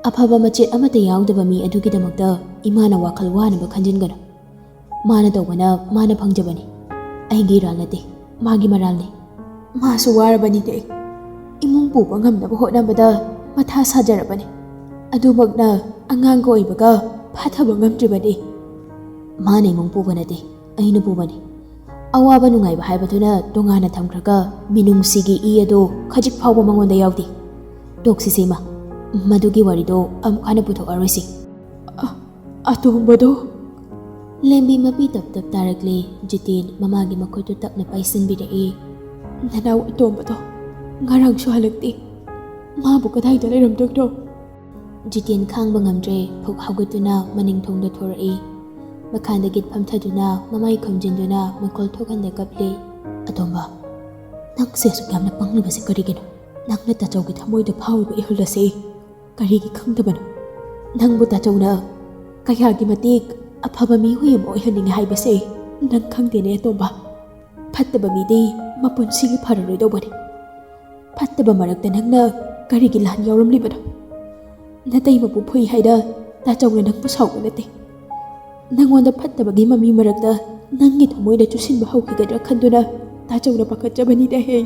ꯑꯐꯕ ꯃꯆꯦꯠ ꯑꯃꯠꯇ ꯌꯥꯎꯗꯕ ꯃꯤ ꯑꯗꯨꯒꯤꯗꯃꯛꯇ ꯏꯃꯥꯅ ꯋꯥꯈꯜ ꯋꯥꯅꯕ ꯈꯟꯖꯤꯟꯒꯅꯨ꯫ ꯃꯥꯅ ꯇꯧꯕꯅ ꯃꯥꯅ ꯐꯪꯖꯕꯅꯤ꯫ ꯑꯩꯒꯤ ꯏꯔꯥꯜ ꯅꯠꯇꯦ, ꯃꯥꯒꯤ ꯃꯔꯥꯜꯅꯤ꯫ ꯃꯥꯁꯨ ꯋꯥꯔꯕꯅꯤꯅꯦ꯫ ꯏꯃꯨꯡ ꯄꯨꯕ ꯉꯝꯅꯕ ꯍꯣꯠꯅꯕꯗ ꯃꯊꯥ ꯁꯥꯖꯔꯕꯅꯤ꯫ ꯑꯗꯨꯃꯛꯅ ꯑꯉꯥꯡꯒ ꯑꯣꯏꯕꯒ ꯐꯥꯊꯕ ꯉꯝꯗ꯭ꯔꯤꯕꯅꯤ꯫ ꯃꯥꯅ ꯏꯃꯨꯡ ꯄꯨꯕ ꯅꯠꯇꯦ, ꯑꯩꯅ ꯄꯨꯕꯅꯤ꯫ ꯑꯋꯥꯕ ꯅꯨꯡꯉꯥꯏꯕ ꯍꯥꯏꯕꯗꯨꯅ ꯇꯣꯉꯥꯟꯅ ꯊꯝꯈ꯭ꯔꯒ ꯃꯤꯅꯨꯡꯁꯤꯒꯤ ꯏ ꯑꯗꯨ ꯈꯖꯤꯛ ꯐꯥꯎꯕ ꯃꯉꯣꯟꯗ ꯌꯥꯎꯗꯦ꯫ ꯇꯣꯛꯁꯤꯁꯦ ꯏꯃꯥ, ꯃꯗꯨꯒꯤ ꯋꯥꯔꯤꯗꯣ ꯑꯃꯨꯛ ꯍꯟꯅ ꯄꯨꯊꯣꯛꯑꯔꯣꯏꯁꯤ꯫ ꯑ-, ꯑꯇꯣꯝꯕꯗꯣ? ꯂꯦꯝꯕꯤ ꯃꯄꯤ ꯇꯞ ꯇꯞ ꯇꯥꯔꯛꯂꯦ꯫ ꯖꯤꯇꯦꯟ ꯃꯃꯥꯒꯤ ꯃꯈꯨꯠꯇꯨ ꯇꯞꯅ ꯄꯥꯏꯁꯤꯟꯕꯤꯔꯛꯏ꯫ ꯅꯅꯥꯎ ꯑꯇꯣꯝꯕꯗꯣ ꯉꯔꯥꯡꯁꯨ ꯍꯜꯂꯛꯇꯦ꯫ ꯃꯥꯕꯨ ꯀꯗꯥꯏꯗ ꯂꯩꯔꯝꯗꯣꯏꯅꯣ? ꯖꯤꯇꯦꯟ ꯈꯥꯡꯕ ꯉꯝꯗ꯭ꯔꯦ꯫ ꯐꯨꯛ ꯍꯧꯒꯠꯇꯨꯅ ꯃꯅꯤꯡ ꯊꯣꯡꯗ ꯊꯣꯔꯛꯏ꯫ ꯃꯈꯥꯗꯒꯤ ꯐꯝꯊꯗꯨꯅ ꯃꯃꯥꯏ ꯈꯨꯝꯖꯤꯟꯗꯨꯅ ꯃꯈꯣꯜ ꯊꯣꯛꯍꯟꯗ ꯀꯞꯂꯤ꯫ ꯑꯇꯣꯝꯕ, ꯅꯪꯁꯦ ꯑꯁꯨꯛ ꯌꯥꯝꯅ ꯄꯪꯂꯤꯕꯁꯦ ꯀꯔꯤꯒꯤꯅꯣ? ꯅꯪꯅ ꯇꯥꯆꯧꯒꯤ ꯊꯃꯣꯏꯗ ꯐꯥꯎꯔꯤꯕ ꯏꯍꯨꯜ ꯑꯁꯤ ꯀꯔꯤꯒꯤ ꯈꯪꯗꯕꯅꯣ? ꯅꯪꯕꯨ ꯇꯥꯆꯧꯅ ꯀꯌꯥꯒꯤ ꯃꯇꯤꯛ ꯑꯐꯕ ꯃꯤꯑꯣꯏ ꯑꯃ ꯑꯣꯏꯍꯟꯅꯤꯡꯉꯤ ꯍꯥꯏꯕꯁꯦ ꯅꯪ ꯈꯪꯗꯦꯅꯦ ꯑꯇꯣꯝꯕ꯫ ꯐꯠꯇꯕ ꯃꯤꯗꯤ ꯃꯄꯨꯟꯁꯤꯒꯤ ꯐꯔꯔꯣꯏꯗꯧꯕꯅꯤ꯫ ꯐꯠꯇꯕ ꯃꯔꯛꯇ ꯅꯪꯅ ꯀꯔꯤꯒꯤ ꯂꯥꯟ ꯌꯥꯎꯔꯝꯂꯤꯕꯅꯣ? ꯅꯇꯩꯃꯕꯨ ꯐꯨꯏ ꯍꯥꯏꯅ ꯇꯥꯆꯧꯅ ꯅꯪꯕꯨ ꯁꯥꯎꯕ ꯅꯠꯇꯦ꯫ ꯅꯪꯉꯣꯟꯗ ꯐꯠꯇꯕꯒꯤ ꯃꯃꯤ ꯃꯔꯛꯇ ꯅꯪꯒꯤ ꯊꯃꯣꯏꯗ ꯆꯨꯁꯤꯟꯕ ꯍꯧꯈꯤꯒꯗ꯭ꯔꯥ ꯈꯟꯗꯨꯅ ꯇꯥꯆꯧꯅ ꯄꯥꯈꯠꯆꯕꯅꯤꯗ ꯍꯦ꯫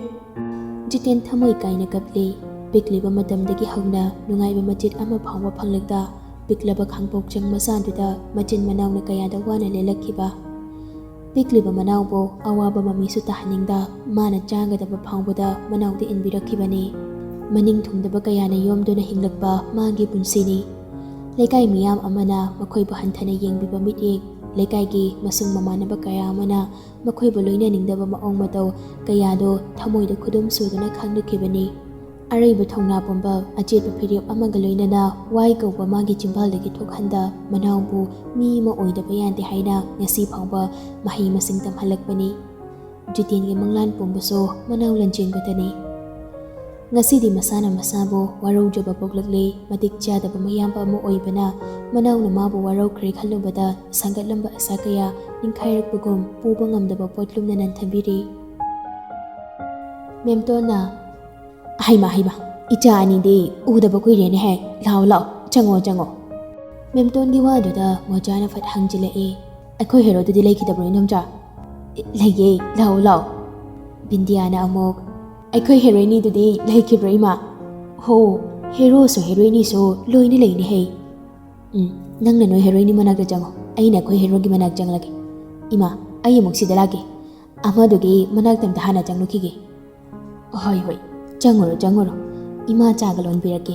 ꯖꯤꯇꯦꯟ ꯊꯃꯣꯏ ꯀꯥꯏꯅ ꯀꯞꯂꯤ꯫ ꯄꯤꯛꯂꯤꯕ ꯃꯇꯝꯗꯒꯤ ꯍꯧꯅ ꯅꯨꯡꯉꯥꯏꯕ ꯃꯆꯦꯠ ꯑꯃ ꯐꯥꯎꯕ ꯐꯪꯂꯛꯇ ꯄꯤꯛꯂꯕ ꯈꯥꯡꯄꯣꯛꯆꯪ ꯃꯆꯥꯗꯨꯗ ꯃꯆꯤꯟ ꯃꯅꯥꯎꯅ ꯀꯌꯥꯗ ꯋꯥꯅ ꯂꯦꯜꯂꯛꯈꯤꯕ꯫ ꯄꯤꯛꯂꯤꯕ ꯃꯅꯥꯎꯕꯨ ꯑꯋꯥꯕ ꯃꯃꯤꯁꯨ ꯇꯥꯍꯟꯅꯤꯡꯗ ꯃꯥꯅ ꯆꯥꯒꯗꯕ ꯐꯥꯎꯕꯗ ꯃꯅꯥꯎꯗ ꯏꯟꯕꯤꯔꯛꯈꯤꯕꯅꯤ꯫ ꯃꯅꯤꯡ ꯊꯨꯡꯗꯕ ꯀꯌꯥꯅ ꯌꯣꯝꯗꯨꯅ ꯍꯤꯡꯂꯛꯄ ꯃꯥꯒꯤ ꯄꯨꯟꯁꯤꯅꯤ꯫ ꯂꯩꯀꯥꯏ ꯃꯤꯌꯥꯝ ꯑꯃꯅ ꯃꯈꯣꯏꯕꯨ ꯍꯟꯊꯅ ꯌꯦꯡꯕꯤꯕ ꯃꯤꯠꯌꯦꯡ, ꯂꯩꯀꯥꯏꯒꯤ ꯃꯁꯨꯡ ꯃꯃꯥꯟꯅꯕ ꯀꯌꯥ ꯑꯃꯅ ꯃꯈꯣꯏꯕꯨ ꯂꯣꯏꯅꯅꯤꯡꯗꯕ ꯃꯑꯣꯡ ꯃꯇꯧ ꯀꯌꯥꯗꯣ ꯊꯃꯣꯏꯗ ꯈꯨꯗꯨꯝ ꯁꯨꯗꯨꯅ ꯈꯥꯡꯂꯛꯈꯤꯕꯅꯤ꯫ ꯑꯔꯩꯕ ꯊꯧꯅꯥ ꯄꯨꯝꯕ ꯑꯆꯦꯠꯄ ꯐꯤꯔꯦꯞ ꯑꯃꯒ ꯂꯣꯏꯅꯅ ꯋꯥꯏ ꯀꯧꯕ ꯃꯥꯒꯤ ꯆꯤꯝꯕꯥꯜꯗꯒꯤ ꯊꯣꯛꯍꯟꯗ ꯃꯅꯥꯎꯕꯨ ꯃꯤ ꯑꯃ ꯑꯣꯏꯗꯕ ꯌꯥꯗꯦ ꯍꯥꯏꯅ ꯉꯁꯤ ꯐꯥꯎꯕ ꯃꯍꯩ ꯃꯁꯤꯡ ꯇꯝꯍꯜꯂꯛꯄꯅꯤ꯫ ꯖꯤꯇꯦꯟꯒꯤ ꯃꯪꯂꯥꯟ ꯄꯨꯝꯕꯁꯨ ꯃꯅꯥꯎ ꯂꯟꯖꯦꯟꯕꯗꯅꯤ꯫ ꯉꯁꯤꯗꯤ ꯃꯁꯥꯅ ꯃꯁꯥꯕꯨ ꯋꯥꯔꯧꯖꯕ ꯄꯣꯛꯂꯛꯂꯦ꯫ ꯃꯇꯤꯛ ꯆꯥꯗꯕ ꯃꯌꯥꯝꯕ ꯑꯃ ꯑꯣꯏꯕꯅ ꯃꯅꯥꯎꯅ ꯃꯥꯕꯨ ꯋꯥꯔꯧꯈ꯭ꯔꯦ ꯈꯜꯂꯨꯕꯗ ꯁꯥꯒꯠꯂꯝꯕ ꯑꯁꯥ ꯀꯌꯥ ꯅꯤꯡꯈꯥꯏꯔꯛꯄꯒꯨꯝ ꯄꯨꯕ ꯉꯝꯗꯕ ꯄꯣꯠꯂꯨꯝꯅ ꯅꯟꯊꯕꯤꯔꯤ꯫ ꯃꯦꯝꯇꯣꯟꯅ, "ꯍꯩꯃ, ꯍꯩꯃ, ꯏꯆꯥ ꯑꯅꯤꯗꯤ ꯎꯗꯕ ꯀꯨꯏꯔꯦꯅꯦꯍꯦ꯫ ꯂꯥꯛꯑꯣ, ꯂꯥꯛꯑꯣ, ꯆꯪꯉꯣ, ꯆꯪꯉꯣ꯫" ꯃꯦꯝꯇꯣꯟꯒꯤ ꯋꯥꯗꯨꯗ ꯃꯣꯖꯥꯅ ꯐꯠ ꯍꯪꯖꯤꯜꯂꯛꯏ꯫ "ꯑꯩꯈꯣꯏ ꯍꯦꯔꯣꯗꯨꯗꯤ ꯂꯩꯈꯤꯗꯕ꯭ꯔꯣ, ꯏꯅꯣꯝꯆꯥ?" "ꯂꯩꯌꯦ, ꯂꯥꯛꯑꯣ, ꯂꯥꯛꯑꯣ꯫" ꯕꯤꯟꯗꯤꯌꯥꯅ ꯑꯃꯨꯛ, "ꯑꯩꯈꯣꯏ ꯍꯦꯔꯣꯏꯅꯤꯗꯨꯗꯤ ꯂꯩꯈꯤꯕ꯭ꯔꯣ, ꯏꯃꯥ?" "ꯍꯣ, ꯍꯦꯔꯣꯁꯨ ꯍꯦꯔꯣꯏꯅꯤꯁꯨ ꯂꯣꯏꯅ ꯂꯩꯅꯦ ꯍꯦ꯫ ꯎꯝ, ꯅꯪꯅ ꯅꯣꯏ ꯍꯦꯔꯣꯏꯅꯤ ꯃꯅꯥꯛꯇ ꯆꯪꯉꯣ, ꯑꯩꯅ ꯑꯩꯈꯣꯏ ꯍꯦꯔꯣꯒꯤ ꯃꯅꯥꯛ ꯆꯪꯂꯒꯦ꯫ ꯏꯃꯥ, ꯑꯩ ꯑꯃꯨꯛ ꯁꯤꯗ ꯂꯥꯛꯀꯦ, ꯑꯃꯗꯨꯒꯤ ꯃꯅꯥꯛꯇ ꯑꯝꯇ ꯍꯥꯟꯅ ꯆꯪꯂꯨꯈꯤꯒꯦ꯫ ꯍꯣꯏ ꯍꯣꯏ, ꯆꯪꯉꯨꯔꯣ ꯆꯪꯉꯨꯔꯣ, ꯏꯃꯥ ꯆꯥꯒ ꯂꯣꯟꯕꯤꯔꯛꯀꯦ꯫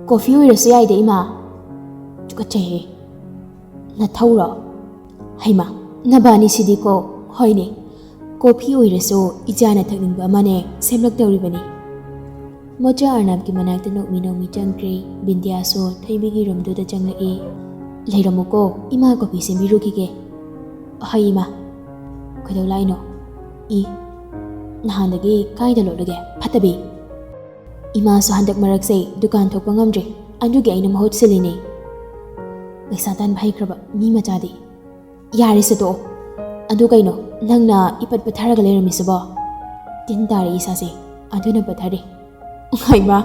ꯀꯣꯐꯤ ꯑꯣꯏꯔꯁꯨ ꯌꯥꯏꯗ ꯏꯃꯥ꯫ ꯇꯨꯀꯠꯆꯩꯍꯦ꯫ ꯅꯊꯧꯔꯣ? ꯍꯩꯃꯥ, ꯅꯕꯥꯅꯤꯁꯤꯗꯤꯀꯣ꯫ ꯍꯣꯏꯅꯦ, ꯀꯣꯐꯤ ꯑꯣꯏꯔꯁꯨ ꯏꯆꯥꯅ ꯊꯛꯅꯤꯡꯕ ꯑꯃꯅꯦ ꯁꯦꯝꯂꯛꯇꯧꯔꯤꯕꯅꯤ꯫ ꯃꯣꯆꯥ ꯑꯔꯅꯥꯞꯀꯤ ꯃꯅꯥꯛꯇ ꯅꯣꯛꯃꯤ ꯅꯣꯛꯃꯤ ꯆꯪꯈ꯭ꯔꯦ꯫ ꯕꯤꯟꯗꯤꯌꯥꯁꯨ ꯊꯣꯏꯕꯤꯒꯤ ꯔꯨꯝꯗꯨꯗ ꯆꯪꯂꯛꯑꯦ꯫ ꯂꯩꯔꯝꯃꯨꯀꯣ, ꯏꯃꯥ ꯀꯣꯐꯤ ꯁꯦꯝꯕꯤꯔꯨꯈꯤꯒꯦ꯫ ꯍꯣꯏ ꯏꯃꯥ꯫ ꯀꯩꯗꯧ ꯂꯥꯛꯏꯅꯣ? ꯏ, ꯅꯍꯥꯟꯗꯒꯤ ꯀꯥꯏꯗ ꯂꯣꯠꯂꯨꯒꯦ, ꯐꯠꯇꯕꯤ? ꯏꯃꯥꯁꯨ ꯍꯟꯗꯛ ꯃꯔꯛꯁꯦ ꯗꯨꯀꯥꯟ ꯊꯣꯛꯄ ꯉꯝꯗ꯭ꯔꯦ, ꯑꯗꯨꯒꯤ ꯑꯩꯅ ꯃꯍꯨꯠ ꯁꯤꯜꯂꯤꯅꯦ꯫ ꯄꯩꯁꯥ ꯇꯥꯟꯕ ꯍꯩꯈ꯭ꯔꯕ ꯃꯤ ꯃꯆꯥꯗꯤ꯫ ꯌꯥꯔꯦ, ꯁꯦ ꯇꯣꯛꯑꯣ꯫ ꯑꯗꯨ ꯀꯩꯅꯣ, ꯅꯪꯅ ꯏꯄꯠ ꯄꯠꯊꯔꯒ ꯂꯩꯔꯝꯃꯤꯁꯤꯕꯣ? ꯇꯤꯟ ꯇꯥꯔꯦ ꯏꯁꯥꯁꯦ, ꯑꯗꯨꯅ ꯄꯠꯊꯔꯦ꯫ ꯍꯩꯃꯥ,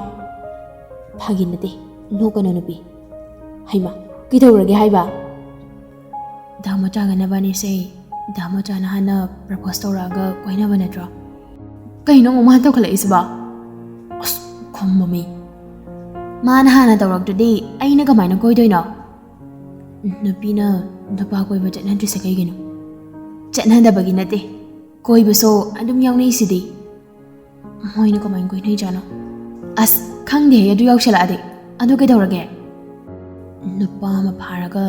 ꯐꯥꯒꯤ ꯅꯠꯇꯦ, ꯅꯣꯛꯀꯅꯨ ꯅꯨꯄꯤ꯫ ꯍꯩꯃꯥ, ꯀꯩꯗꯧꯔꯒꯦ ꯍꯥꯏꯕ? ꯗꯥ ꯃꯣꯆꯥꯒ ꯅꯕꯥꯅꯤꯁꯦ ꯗꯥ ꯃꯣꯆꯥꯅ ꯍꯥꯟꯅ ꯄ꯭ꯔꯄꯣꯁ ꯇꯧꯔꯛꯑꯒ ꯀꯣꯏꯅꯕ ꯅꯠꯇ꯭ꯔꯣ? ꯀꯩꯅꯣ ꯑꯃꯨꯛ ꯃꯥ ꯇꯧꯈꯠꯂꯛꯏꯁꯤꯕꯣ? ꯑꯁ, ꯈꯪꯕ ꯃꯤ꯫ ꯃꯥꯅ ꯍꯥꯟꯅ ꯇꯧꯔꯛꯇ꯭ꯔꯗꯤ ꯑꯩꯅ ꯀꯃꯥꯏꯅ ꯀꯣꯏꯗꯣꯏꯅꯣ? ꯅꯨꯄꯤꯅ ꯅꯨꯄꯥ ꯀꯣꯏꯕ ꯆꯠꯅꯗ꯭ꯔꯤꯁꯦ ꯀꯩꯒꯤꯅꯣ? ꯆꯠꯅꯗꯕꯒꯤ ꯅꯠꯇꯦ, ꯀꯣꯏꯕꯁꯨ ꯑꯗꯨꯝ ꯌꯥꯎꯅꯩꯁꯤꯗꯤ꯫ ꯃꯣꯏꯅ ꯀꯃꯥꯏꯅ ꯀꯣꯏꯅꯩꯖꯥꯠꯅꯣ? ꯑꯁ, ꯈꯪꯗꯦꯍꯦ, ꯑꯗꯨ ꯌꯥꯎꯁꯜꯂꯛꯑꯗꯤ꯫ ꯑꯗꯨ ꯀꯩꯗꯧꯔꯒꯦ? ꯅꯨꯄꯥ ꯑꯃ ꯐꯥꯔꯒ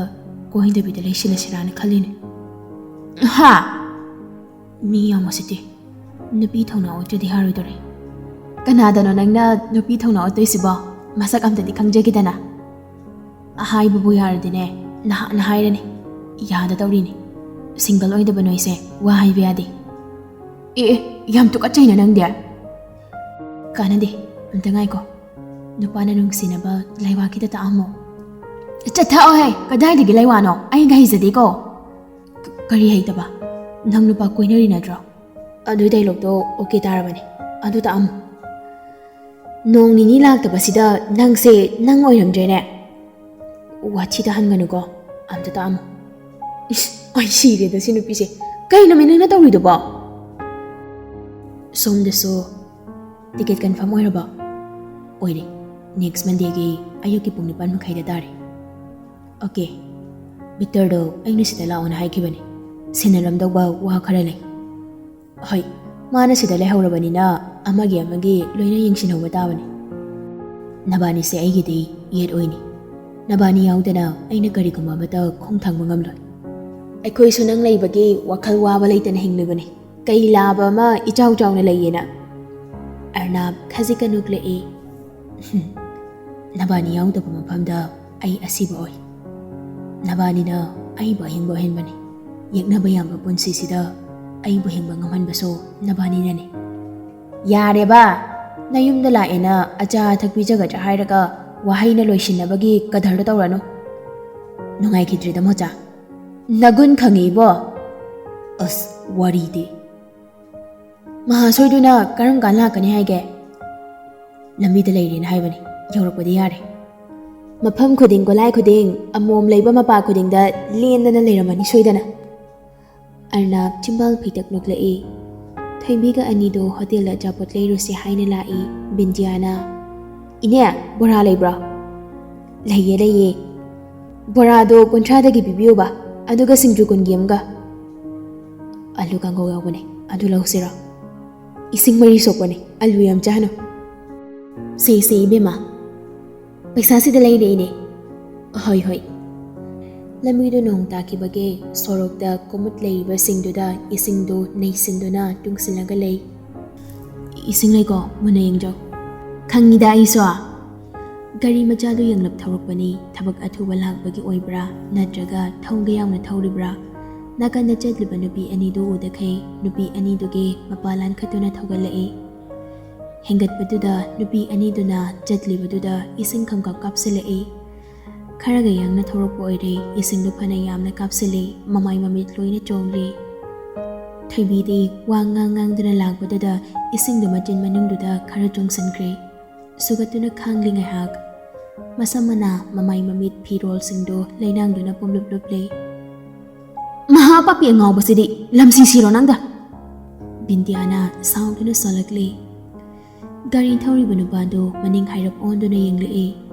ꯀꯣꯏꯗꯕꯤꯗ ꯂꯩꯁꯤꯜꯂꯁꯤꯔꯥꯅ ꯈꯜꯂꯤꯅꯦ꯫ ꯍꯥ? ꯃꯤ ꯌꯥꯝ ꯎꯁꯤꯠꯇꯦ꯫ ꯅꯨꯄꯤ ꯊꯧꯅꯥ ꯎꯠꯇ꯭ꯔꯗꯤ ꯌꯥꯔꯣꯏꯗꯣꯔꯦ꯫ ꯀꯅꯥꯗꯅꯣ ꯅꯪꯅ ꯅꯨꯄꯤ ꯊꯧꯅꯥ ꯎꯠꯇꯣꯏꯁꯤꯕꯣ? ꯃꯁꯛ ꯑꯝꯇꯗꯤ ꯈꯪꯖꯒꯦꯗꯅ꯫ ꯍꯥꯏꯕꯕꯨ ꯌꯥꯔꯗꯤꯅꯦ, ꯅꯍꯥꯟꯅ ꯍꯥꯏꯔꯅꯤ꯫ ꯌꯥꯗ ꯇꯧꯔꯤꯅꯤ꯫ ꯁꯤꯡꯒꯜ ꯑꯣꯏꯗꯕ ꯅꯣꯏꯁꯦ ꯋꯥ ꯍꯥꯏꯕ ꯌꯥꯗꯦ꯫ ꯑꯦ, ꯑꯦ, ꯌꯥꯝ ꯇꯨꯀꯠꯆꯩꯅ ꯅꯪꯗꯤ꯫ ꯀꯥꯟꯅꯗꯦ, ꯑꯝꯇ ꯉꯥꯏꯀꯣ꯫ ꯅꯨꯄꯥꯅ ꯅꯨꯡꯁꯤꯅꯕ ꯂꯩꯋꯥ ꯈꯤꯇ ꯇꯥꯛꯑꯝꯃꯣ꯫ ꯆꯠꯊꯛꯑꯣꯍꯦ, ꯀꯗꯥꯏꯗꯒꯤ ꯂꯩꯋꯥꯅꯣ? ꯑꯩꯒ ꯍꯩꯖꯗꯦꯀꯣ꯫ ꯀ-, ꯀꯔꯤ ꯍꯩꯇꯕ? ꯅꯪ ꯅꯨꯄꯥ ꯀꯣꯏꯅꯔꯤ ꯅꯠꯇ꯭ꯔꯣ? ꯑꯗꯨꯏ ꯗꯥꯏꯂꯣꯛꯇꯣ ꯑꯣꯀꯦ ꯇꯥꯔꯕꯅꯦ꯫ ꯑꯗꯨ ꯇꯥꯛꯑꯝꯃꯣ꯫ ꯅꯣꯡ ꯅꯤꯅꯤ ꯂꯥꯛꯇꯕꯁꯤꯗ ꯅꯪꯁꯦ ꯅꯪ ꯑꯣꯏꯔꯝꯗ꯭ꯔꯦꯅꯦ꯫ ꯋꯥꯊꯤ ꯇꯥꯍꯟꯒꯅꯨꯀꯣ, ꯑꯝꯇ ꯇꯥꯛꯑꯝꯃꯣ꯫ ꯏꯁ, ꯑꯩ ꯁꯤꯔꯦꯗ ꯁꯤ ꯅꯨꯄꯤꯁꯦ꯫ ꯀꯩꯅꯣꯃꯤ ꯅꯪꯅ ꯇꯧꯔꯤꯗꯨꯕꯣ? ꯁꯣꯝꯗꯁꯨ ꯇꯤꯀꯦꯠ ꯀꯟꯐꯥꯔꯝ ꯑꯣꯏꯔꯕꯣ? ꯑꯣꯏꯔꯦ꯫ Next Mondayꯒꯤ ꯑꯌꯨꯛꯀꯤ ꯄꯨꯡ ꯅꯤꯄꯥꯟ ꯃꯈꯥꯏꯗ ꯇꯥꯔꯦ꯫ Okay, ꯕꯤꯛꯇꯔꯗꯣ ꯑꯩꯅ ꯁꯤꯗ ꯂꯥꯛꯑꯣꯅ ꯍꯥꯏꯈꯤꯕꯅꯤ꯫ ꯁꯤꯟꯅꯔꯝꯗꯧꯕ ꯋꯥ ꯈꯔ ꯂꯩ꯫ ꯍꯣꯏ, ꯃꯥꯅ ꯁꯤꯗ ꯂꯩꯍꯧꯔꯕꯅꯤꯅ ꯑꯃꯒꯤ ꯑꯃꯒꯤ ꯂꯣꯏꯅ ꯌꯦꯡꯁꯤꯟꯍꯧꯕ ꯇꯥꯕꯅꯤ꯫ ꯅꯕꯥꯅꯤꯁꯦ ꯑꯩꯒꯤꯗꯤ ꯌꯦꯠ ꯑꯣꯏꯅꯤ꯫ ꯅꯕꯥꯅꯤ ꯌꯥꯎꯗꯅ ꯑꯩꯅ ꯀꯔꯤꯒꯨꯝꯕ ꯑꯃꯠꯇ ꯈꯣꯡ ꯊꯥꯡꯕ ꯉꯝꯂꯣꯏ꯫ ꯑꯩꯈꯣꯏꯁꯨ ꯅꯪ ꯂꯩꯕꯒꯤ ꯋꯥꯈꯜ ꯋꯥꯕ ꯂꯩꯇꯅ ꯍꯤꯡꯂꯤꯕꯅꯤ꯫ ꯀꯩ ꯂꯥꯕ ꯑꯃ ꯏꯆꯥꯎ ꯆꯥꯎꯅ ꯂꯩꯌꯦꯅ꯫ ꯑꯔꯅꯥꯕ ꯈꯖꯤꯛꯀ ꯅꯣꯛꯂꯛꯏ꯫ "ꯍꯨꯝ, ꯅꯕꯥꯅꯤ ꯌꯥꯎꯗꯕ ꯃꯐꯝꯗ ꯑꯩ ꯑꯁꯤꯕ ꯑꯣꯏ꯫ ꯅꯕꯥꯅꯤꯅ ꯑꯩꯕꯨ ꯑꯍꯤꯡꯕ ꯑꯣꯏꯍꯟꯕꯅꯤ꯫ ꯌꯦꯛꯅꯕ ꯌꯥꯝꯕ ꯄꯨꯟꯁꯤꯁꯤꯗ ꯑꯩꯕꯨ ꯍꯤꯡꯕ ꯉꯝꯍꯟꯕꯁꯨ ꯅꯕꯥꯅꯤꯅꯅꯤ꯫" "ꯌꯥꯔꯦꯕ, ꯅꯌꯨꯝꯗ ꯂꯥꯛꯑꯦꯅ ꯑꯆꯥ ꯑꯊꯛ ꯄꯤꯖꯒꯗ꯭ꯔꯥ ꯍꯥꯏꯔꯒ ꯋꯥꯍꯩꯅ ꯂꯣꯏꯁꯤꯟꯅꯕꯒꯤ ꯀꯗꯔꯗꯣ ꯇꯧꯔꯅꯨ꯫ ꯅꯨꯡꯉꯥꯏꯈꯤꯗ꯭ꯔꯦꯗ ꯃꯣꯆꯥ꯫ ꯅꯒꯨꯟ ꯈꯪꯉꯤ ꯏꯕꯣ꯫ ꯑꯁ, ꯋꯥꯔꯤꯗꯤ꯫ ꯃꯍꯥꯁꯣꯏꯗꯨꯅ ꯀꯔꯝ ꯀꯥꯟ ꯂꯥꯛꯀꯅꯤ ꯍꯥꯏꯒꯦ?" "ꯂꯝꯕꯤꯗ ꯂꯩꯔꯦꯅ ꯍꯥꯏꯕꯅꯤ, ꯌꯧꯔꯛꯄꯗꯤ ꯌꯥꯔꯦ꯫" "ꯃꯐꯝ ꯈꯨꯗꯤꯡ, ꯒꯣꯂꯥꯏ ꯈꯨꯗꯤꯡ, ꯑꯃꯣꯝ ꯂꯩꯕ ꯃꯄꯥ ꯈꯨꯗꯤꯡꯗ ꯂꯦꯟꯗꯅ ꯂꯩꯔꯝꯃꯅꯤ ꯁꯣꯏꯗꯅ꯫" ꯑꯔꯅꯥꯕ ꯆꯤꯝꯕꯥꯜ ꯐꯩꯇꯛ ꯅꯣꯛꯂꯛꯏ꯫ ꯊꯣꯏꯕꯤꯒ ꯑꯅꯤꯗꯣ ꯍꯣꯇꯦꯜꯗ ꯑꯆꯥꯄꯣꯠ ꯂꯩꯔꯨꯁꯦ ꯍꯥꯏꯅ ꯂꯥꯛꯏ꯫ ꯕꯤꯟꯗꯤꯌꯥꯅ, "ꯏꯅꯦ, ꯕꯣꯔꯥ ꯂꯩꯕ꯭ꯔꯣ?" "ꯂꯩꯌꯦ, ꯂꯩꯌꯦ꯫ ꯕꯣꯔꯥꯗꯣ ꯀꯨꯟꯊ꯭ꯔꯥꯗꯒꯤ ꯄꯤꯕꯤꯌꯨꯕ, ꯑꯗꯨꯒ ꯁꯤꯡꯖꯨ ꯀꯨꯟꯒꯤ ꯑꯃꯒ꯫" "ꯑꯂꯨ ꯀꯥꯡꯒꯧ ꯌꯥꯎꯕꯅꯦ, ꯑꯗꯨ ꯂꯧꯁꯤꯔꯣ?" "ꯏꯁꯤꯡ ꯃꯔꯤ ꯁꯣꯛꯄꯅꯦ, ꯑꯂꯨ ꯌꯥꯝ ꯆꯥꯍꯟꯅꯨ꯫" "ꯁꯦ, ꯁꯦ, ꯏꯕꯦꯝꯃ, ꯄꯩꯁꯥꯁꯤꯗ ꯂꯩꯔꯦ, ꯏꯅꯦ꯫" "ꯍꯣꯏ, ꯍꯣꯏ꯫" ꯂꯝꯕꯤꯗꯨ ꯅꯣꯡ ꯇꯥꯈꯤꯕꯒꯤ ꯁꯣꯔꯣꯛꯇ ꯀꯨꯃꯨꯠ ꯂꯩꯔꯤꯕꯁꯤꯡꯗꯨꯗ ꯏꯁꯤꯡꯗꯨ ꯅꯩꯁꯤꯟꯗꯨꯅ ꯇꯨꯡꯁꯤꯜꯂꯒ ꯂꯩ꯫ "ꯏꯁꯤꯡ ꯂꯩꯀꯣ, ꯃꯨꯟꯅ ꯌꯦꯡꯖꯧ꯫" "ꯈꯪꯉꯤꯗ ꯑꯩꯁꯨ꯫" ꯒꯥꯔꯤ ꯃꯆꯥꯗꯨ ꯌꯦꯡꯂꯞ ꯊꯧꯔꯛꯄꯅꯤ꯫ ꯊꯕꯛ ꯑꯊꯨꯕ ꯂꯥꯛꯄꯒꯤ ꯑꯣꯏꯕ꯭ꯔꯥ ꯅꯠꯇ꯭ꯔꯒ ꯊꯧꯒꯦ ꯌꯥꯎꯅ ꯊꯧꯔꯤꯕ꯭ꯔꯥ? ꯅꯥꯀꯟꯗ ꯆꯠꯂꯤꯕ ꯅꯨꯄꯤ ꯑꯅꯤꯗꯨ ꯎꯗꯈꯩ ꯅꯨꯄꯤ ꯑꯅꯤꯗꯨꯒꯤ ꯃꯄꯥ ꯂꯥꯟꯈꯠꯇꯨꯅ ꯊꯧꯒꯠꯂꯛꯏ꯫ ꯍꯦꯟꯒꯠꯄꯗꯨꯗ ꯅꯨꯄꯤ ꯑꯅꯤꯗꯨꯅ ꯆꯠꯂꯤꯕꯗꯨꯗ ꯏꯁꯤꯡ ꯈꯪꯀꯥꯞ ꯀꯥꯞꯁꯤꯜꯂꯛꯏ꯫ ꯈꯔꯒ ꯌꯥꯡꯅ ꯊꯧꯔꯛꯄ ꯑꯣꯏꯔꯦ, ꯏꯁꯤꯡꯗꯨ ꯐꯅ ꯌꯥꯝꯅ ꯀꯥꯞꯁꯤꯜꯂꯤ, ꯃꯃꯥꯏ ꯃꯃꯤꯠ ꯂꯣꯏꯅ ꯆꯣꯡꯂꯤ꯫ ꯊꯣꯏꯕꯤꯗꯤ ꯋꯥ ꯉꯥꯡ ꯉꯥꯡꯗꯅ ꯂꯥꯛꯄꯗꯨꯗ ꯏꯁꯤꯡꯗꯨ ꯃꯆꯤꯟ ꯃꯅꯨꯡꯗꯨꯗ ꯈꯔ ꯆꯣꯡꯁꯤꯟꯈ꯭ꯔꯦ꯫ ꯁꯨꯒꯠꯇꯨꯅ ꯈꯥꯡꯂꯤ ꯉꯥꯏꯍꯥꯛ꯫ ꯃꯁꯝ ꯃꯅꯥ, ꯃꯃꯥꯏ ꯃꯃꯤꯠ, ꯐꯤꯔꯣꯜꯁꯤꯡꯗꯨ ꯂꯩꯅꯥꯡꯗꯨꯅ ꯄꯨꯝꯂꯨꯞ ꯂꯨꯞꯂꯤ꯫ "ꯃꯍꯥ ꯄꯥꯄꯤ ꯑꯉꯥꯎꯕꯁꯤꯗꯤ, ꯂꯝꯁꯤ ꯁꯤꯔꯣ ꯅꯪꯗ!" ꯕꯤꯟꯗꯤꯌꯥꯅ ꯁꯥꯎꯗꯨꯅ ꯁꯣꯜꯂꯛꯂꯤ꯫ ꯒꯥꯔꯤ ꯊꯧꯔꯤꯕ ꯅꯨꯄꯥꯗꯨ ꯃꯅꯤꯡ ꯍꯥꯏꯔꯞ ꯑꯣꯟꯗꯨꯅ ꯌꯦꯡꯂꯛꯏ꯫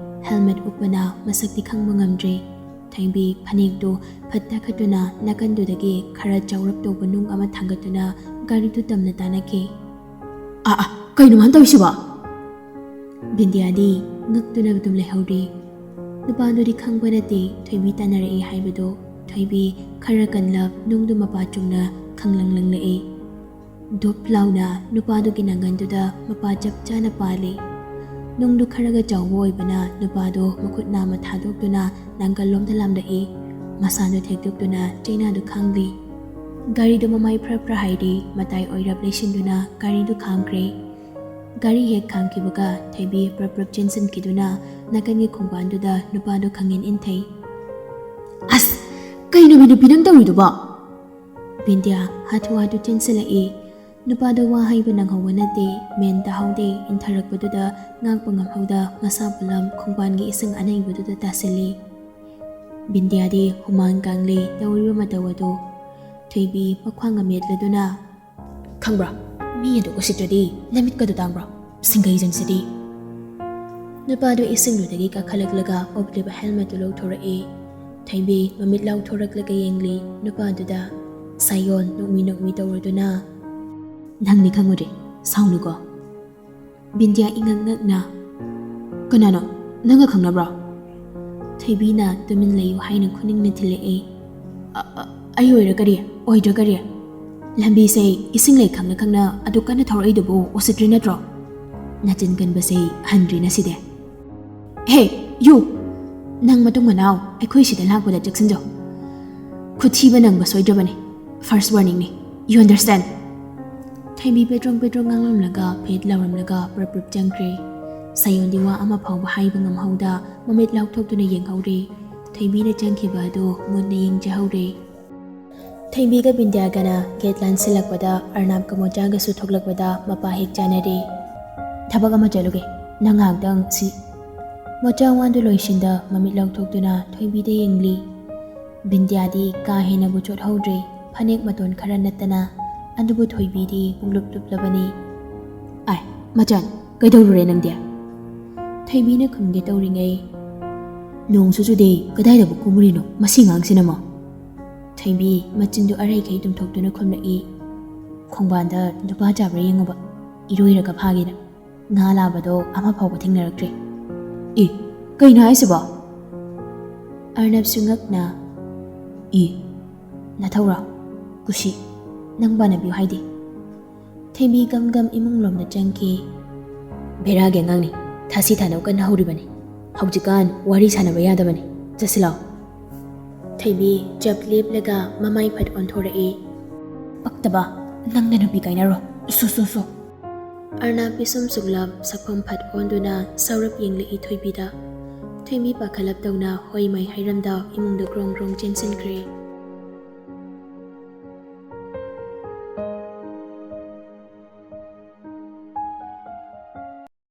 ꯍꯦꯜꯃꯦꯠ ꯎꯞꯄꯅ ꯃꯁꯛꯇꯤ ꯈꯪꯕ ꯉꯝꯗ꯭ꯔꯦ꯫ ꯊꯣꯏꯕꯤ ꯐꯅꯦꯛꯇꯨ ꯐꯠ ꯇꯥꯈꯠꯇꯨꯅ ꯅꯥꯀꯟꯗꯨꯗꯒꯤ ꯈꯔ ꯆꯥꯎꯔꯞ ꯇꯧꯕ ꯅꯨꯡ ꯑꯃ ꯊꯥꯡꯒꯠꯇꯨꯅ ꯒꯥꯔꯤꯗꯨ ꯇꯝꯅ ꯇꯥꯅꯈꯤ꯫ "ꯑꯥ, ꯑꯥ, ꯀꯩꯅꯣ ꯃꯥꯅ ꯇꯧꯔꯤꯁꯤꯕꯣ?" ꯕꯤꯟꯗꯤꯌꯥꯗꯤ ꯉꯛꯇꯨꯅ ꯑꯗꯨꯝ ꯂꯩꯍꯧꯔꯤ꯫ ꯅꯨꯄꯥꯗꯨꯗꯤ ꯈꯪꯕ ꯅꯠꯇꯦ ꯊꯣꯏꯕꯤ ꯇꯥꯟꯅꯔꯛꯏ ꯍꯥꯏꯕꯗꯨ꯫ ꯊꯣꯏꯕꯤ ꯈꯔ ꯀꯟꯂꯞ ꯅꯨꯡꯗꯨ ꯃꯄꯥ ꯆꯨꯝꯅ ꯈꯪꯂꯪ ꯂꯪꯂꯛꯏ꯫ ꯗꯨꯞ ꯂꯥꯎꯅ ꯅꯨꯄꯥꯗꯨꯒꯤ ꯅꯥꯡꯒꯟꯗꯨꯗ ꯃꯄꯥ ꯆꯞ ꯆꯥꯅ ꯄꯥꯜꯂꯤ꯫ ꯅꯨꯡꯗꯨ ꯈꯔꯒ ꯆꯥꯎꯕ ꯑꯣꯏꯕꯅ ꯅꯨꯄꯥꯗꯨ ꯃꯈꯨꯠ ꯅꯥꯝꯃ ꯊꯥꯗꯣꯛꯇꯨꯅ ꯅꯥꯡꯒꯜꯂꯣꯝꯗ ꯂꯥꯝꯂꯛꯏ꯫ ꯃꯁꯥꯗꯨ ꯊꯦꯛꯇꯣꯛꯇꯨꯅ ꯆꯩꯅꯥꯗꯨ ꯈꯥꯡꯂꯤ꯫ ꯒꯥꯔꯤꯗꯨ ꯃꯃꯥꯏ ꯐ꯭ꯔ ꯐ꯭ꯔ ꯍꯥꯏꯔꯤ꯫ ꯃꯇꯥꯏ ꯑꯣꯏꯔꯞ ꯂꯩꯁꯤꯟꯗꯨꯅ ꯒꯥꯔꯤꯗꯨ ꯈꯥꯝꯈ꯭ꯔꯦ꯫ ꯒꯥꯔꯤ ꯍꯦꯛ ꯈꯥꯝꯈꯤꯕꯒ ꯊꯣꯏꯕꯤ ꯄ꯭ꯔꯞ ꯄ꯭ꯔꯞ ꯆꯦꯟꯁꯤꯟꯈꯤꯗꯨꯅ ꯅꯥꯀꯟꯒꯤ ꯈꯣꯡꯕꯥꯟꯗꯨꯗ ꯅꯨꯄꯥꯗꯨ ꯈꯪꯏꯟ ꯏꯟꯊꯩ꯫ "ꯑꯁ, ꯀꯩꯅꯣ ꯃꯤ ꯅꯨꯄꯤ ꯅꯪ ꯇꯧꯔꯤꯗꯨꯕꯣ?" ꯕꯤꯟꯗ꯭ꯌꯥ ꯍꯥꯊꯨ ꯍꯥꯊꯨ ꯆꯦꯟꯁꯤꯜꯂꯛꯏ꯫ ꯅꯨꯄꯥꯗꯣ ꯋꯥ ꯍꯥꯏꯕ ꯅꯪꯍꯧꯕ ꯅꯠꯇꯦ, ꯃꯦꯟ ꯇꯥꯍꯧꯗꯦ, ꯏꯟꯊꯔꯛꯄꯗꯨꯗ ꯉꯥꯛꯄ ꯉꯝꯍꯧꯗ ꯃꯁꯥ ꯄꯨꯂꯞ ꯈꯣꯡꯕꯥꯟꯒꯤ ꯏꯁꯤꯡ ꯑꯅꯩꯕꯗꯨꯗ ꯇꯥꯁꯤꯜꯂꯤ꯫ ꯕꯤꯟꯗ꯭ꯌꯥꯗꯤ ꯍꯨꯃꯥꯡ ꯀꯥꯡꯂꯤ ꯇꯧꯔꯤꯕ ꯃꯇꯧ ꯑꯗꯨ꯫ ꯊꯣꯏꯕꯤ ꯃꯈ꯭ꯋꯥꯡꯒ ꯃꯦꯠꯂꯗꯨꯅ, "ꯈꯪꯕ꯭ꯔꯣ, ꯃꯤ ꯑꯗꯨ ꯎꯁꯤꯠꯇ꯭ꯔꯗꯤ ꯅꯃꯤꯠꯀꯗꯨ ꯇꯥꯡꯕ꯭ꯔꯣ? ꯁꯤꯡꯒꯩꯖꯟꯁꯤꯗꯤ!" ꯅꯨꯄꯥꯗꯨ ꯏꯁꯤꯡꯗꯨꯗꯒꯤ ꯀꯥꯈꯠꯂꯛꯂꯒ ꯎꯞꯂꯤꯕ ꯍꯦꯜꯃꯦꯠꯇꯨ ꯂꯧꯊꯣꯔꯛꯏ꯫ ꯊꯣꯏꯕꯤ ꯃꯃꯤꯠ ꯂꯥꯎꯊꯣꯔꯛꯂꯒ ꯌꯦꯡꯂꯤ ꯅꯨꯄꯥꯗꯨꯗ꯫ ꯁꯥꯌꯣꯟ ꯅꯣꯛꯃꯤ ꯅꯣꯛꯃꯤ ꯇꯧꯔꯗꯨꯅ, "ꯅꯪꯗꯤ ꯈꯪꯉꯨꯗ꯭ꯔꯦ, ꯁꯥꯎꯅꯨꯀꯣ꯫" ꯕꯤꯟꯗ꯭ꯌꯥ ꯏꯉꯛ ꯉꯛꯅ, "ꯀꯅꯥꯅꯣ? ꯅꯪꯒ ꯈꯪꯅꯕ꯭ꯔꯣ?" ꯊꯣꯏꯕꯤꯅ ꯇꯨꯃꯤꯟ ꯂꯩꯌꯨ ꯍꯥꯏꯅ ꯈꯨꯅꯤꯡꯅ ꯊꯤꯜꯂꯛꯏ꯫ "ꯑ-, ꯑ-, ꯑꯩ ꯑꯣꯏꯔ ꯀꯔꯤ? ꯑꯣꯏꯗ꯭ꯔ ꯀꯔꯤ? ꯂꯝꯕꯤꯁꯦ ꯏꯁꯤꯡ ꯂꯩ ꯈꯪꯅ ꯈꯪꯅ ꯑꯗꯨ ꯀꯟꯅ ꯊꯧꯔꯛꯏꯗꯨꯕꯨ ꯎꯁꯤꯠꯇ꯭ꯔꯤ ꯅꯠꯇ꯭ꯔꯣ? ꯅꯆꯤꯟ ꯀꯟꯕꯁꯦ ꯍꯟꯗ꯭ꯔꯤ ꯅꯁꯤꯗꯤ꯫ ꯍꯦ, ꯌꯨ! ꯅꯪ ꯃꯇꯨꯡ ꯃꯅꯥꯎ ꯑꯩꯈꯣꯏ ꯁꯤꯗ ꯂꯥꯛꯄꯗ ꯆꯦꯛꯁꯤꯟꯖꯧ꯫ ꯈꯨꯊꯤꯕ ꯅꯪꯕ ꯁꯣꯏꯗ꯭ꯔꯕꯅꯤ꯫ First warningꯅꯤ꯫ You understand?" ꯊꯣꯏꯕꯤ ꯄꯦꯗ꯭ꯔꯣꯡ ꯄꯦꯗ꯭ꯔꯣꯡ ꯉꯥꯡꯂꯝꯂꯒ ꯐꯦꯠ ꯂꯥꯎꯔꯝꯂꯒ ꯄ꯭ꯔꯞ ꯄ꯭ꯔꯞ ꯆꯪꯈ꯭ꯔꯦ꯫ ꯁꯥꯌꯣꯟꯗꯤ ꯋꯥ ꯑꯃ ꯐꯥꯎꯕ ꯍꯥꯏꯕ ꯉꯝꯍꯧꯗ ꯃꯃꯤꯠ ꯂꯥꯎꯊꯣꯛꯇꯨꯅ ꯌꯦꯡꯍꯧꯔꯦ꯫ ꯊꯣꯏꯕꯤꯅ ꯆꯪꯈꯤꯕ ꯑꯗꯨ ꯃꯨꯟꯅ ꯌꯦꯡꯖꯍꯧꯔꯦ꯫ ꯊꯣꯏꯕꯤꯒ ꯕꯤꯟꯗ꯭ꯌꯥꯒꯅ ꯒꯦꯠ ꯂꯥꯟꯁꯤꯜꯂꯛꯄꯗ ꯑꯔꯅꯥꯞꯀ ꯃꯣꯆꯥꯒꯁꯨ ꯊꯣꯛꯂꯛꯄꯗ ꯃꯄꯥ ꯍꯦꯛ ꯆꯥꯅꯔꯦ꯫ "ꯊꯕꯛ ꯑꯃ ꯆꯠꯂꯨꯒꯦ, ꯅꯪ ꯉꯥꯏꯍꯥꯛꯇꯪ ꯁꯤ꯫" ꯃꯣꯆꯥ ꯋꯥꯗꯨ ꯂꯣꯏꯁꯤꯟꯗ ꯃꯃꯤꯠ ꯂꯥꯎꯊꯣꯛꯇꯨꯅ ꯊꯣꯏꯕꯤꯗ ꯌꯦꯡꯂꯤ꯫ ꯕꯤꯟꯗ꯭ꯌꯥꯗꯤ ꯀꯥ ꯍꯦꯟꯅꯕꯨ ꯆꯣꯠꯍꯧꯗ꯭ꯔꯦ, ꯐꯅꯦꯛ ꯃꯇꯣꯟ ꯈꯔ ꯅꯠꯇꯅ꯫ ꯑꯗꯨꯕꯨ ꯊꯣꯏꯕꯤꯗꯤ ꯄꯨꯡꯂꯨꯞ ꯂꯨꯞꯂꯕꯅꯤ꯫ "ꯑꯥꯏ, ꯃꯆꯟ, "ꯀꯩꯗꯧꯔꯨꯔꯦ ꯅꯪꯗꯤ?" ꯊꯣꯏꯕꯤꯅ ꯈꯨꯝꯒꯦ ꯇꯧꯔꯤꯉꯩ, "ꯅꯣꯡꯁꯨ ꯆꯨꯗꯦ, ꯀꯗꯥꯏꯗꯕꯨ ꯀꯨꯝꯃꯨꯔꯤꯅꯣ ꯃꯁꯤ ꯑꯉꯥꯡꯁꯤꯅꯃꯣ?" ꯊꯣꯏꯕꯤ ꯃꯆꯤꯟꯗꯨ ꯑꯔꯩꯈꯩ ꯇꯨꯝꯊꯣꯛꯇꯨꯅ ꯈꯨꯝꯂꯛꯏ, "ꯈꯣꯡꯕꯥꯟꯗ ꯅꯨꯄꯥ ꯆꯥꯕ꯭ꯔꯥ ꯌꯦꯡꯉꯨꯕ, ꯏꯔꯣꯏꯔꯒ ꯐꯥꯒꯦꯅ꯫ ꯉꯥ ꯂꯥꯕꯗꯣ ꯑꯃ ꯐꯥꯎꯕ ꯊꯦꯡꯅꯔꯛꯇ꯭ꯔꯦ꯫" "ꯑꯦ, ꯀꯩꯅꯣ ꯍꯥꯏꯁꯤꯕꯣ?" ꯑꯔꯅꯕꯁꯨ ꯉꯛꯅ, "ꯑꯦ, ꯅꯊꯧꯔꯣ? ꯀꯨꯁꯤ, ꯅꯪ ꯄꯥꯟꯅꯕꯤꯌꯨ ꯍꯥꯏꯗꯤ?" ꯊꯣꯏꯕꯤ ꯒꯝ ꯒꯝ ꯏꯃꯨꯡ ꯂꯣꯝꯗ ꯆꯪꯈꯤ꯫ "ꯕꯦꯔꯥꯒꯤ ꯑꯉꯥꯡꯅꯤ, ꯊꯥꯁꯤ ꯊꯥꯅꯧ ꯀꯟꯅ ꯍꯧꯔꯤꯕꯅꯤ꯫ ꯍꯧꯖꯤꯛꯀꯥꯟ ꯋꯥꯔꯤ ꯁꯥꯟꯅꯕ ꯌꯥꯗꯕꯅꯤ꯫ ꯆꯠꯁꯤ ꯂꯥꯎ꯫" ꯊꯣꯏꯕꯤ ꯆꯞ ꯂꯦꯞꯂꯒ ꯃꯃꯥꯏ ꯐꯠ ꯑꯣꯟꯊꯣꯔꯛꯏ꯫ "ꯄꯛꯇꯕ, ꯅꯪꯅ ꯅꯨꯄꯤ ꯀꯥꯏꯅꯔꯣ꯫ ꯁꯨ, ꯁꯨ, ꯁꯨ꯫" ꯑꯔꯅꯕ ꯄꯤꯁꯨꯝ ꯁꯨꯛꯂꯞ ꯁꯛꯐꯝ ꯐꯠ ꯑꯣꯟꯗꯨꯅ ꯁꯥꯎꯔꯞ ꯌꯦꯡꯂꯛꯏ ꯊꯣꯏꯕꯤꯗ꯫ ꯊꯣꯏꯕꯤ ꯄꯥꯈꯠꯂꯞ ꯇꯧꯅ ꯍꯣꯏ ꯃꯥꯏ ꯍꯥꯏꯔꯝꯗ ꯏꯃꯨꯡꯗ ꯒ꯭ꯔꯣꯡ ꯒ꯭ꯔꯣꯡ ꯆꯦꯟꯁꯤꯟꯈ꯭ꯔꯦ꯫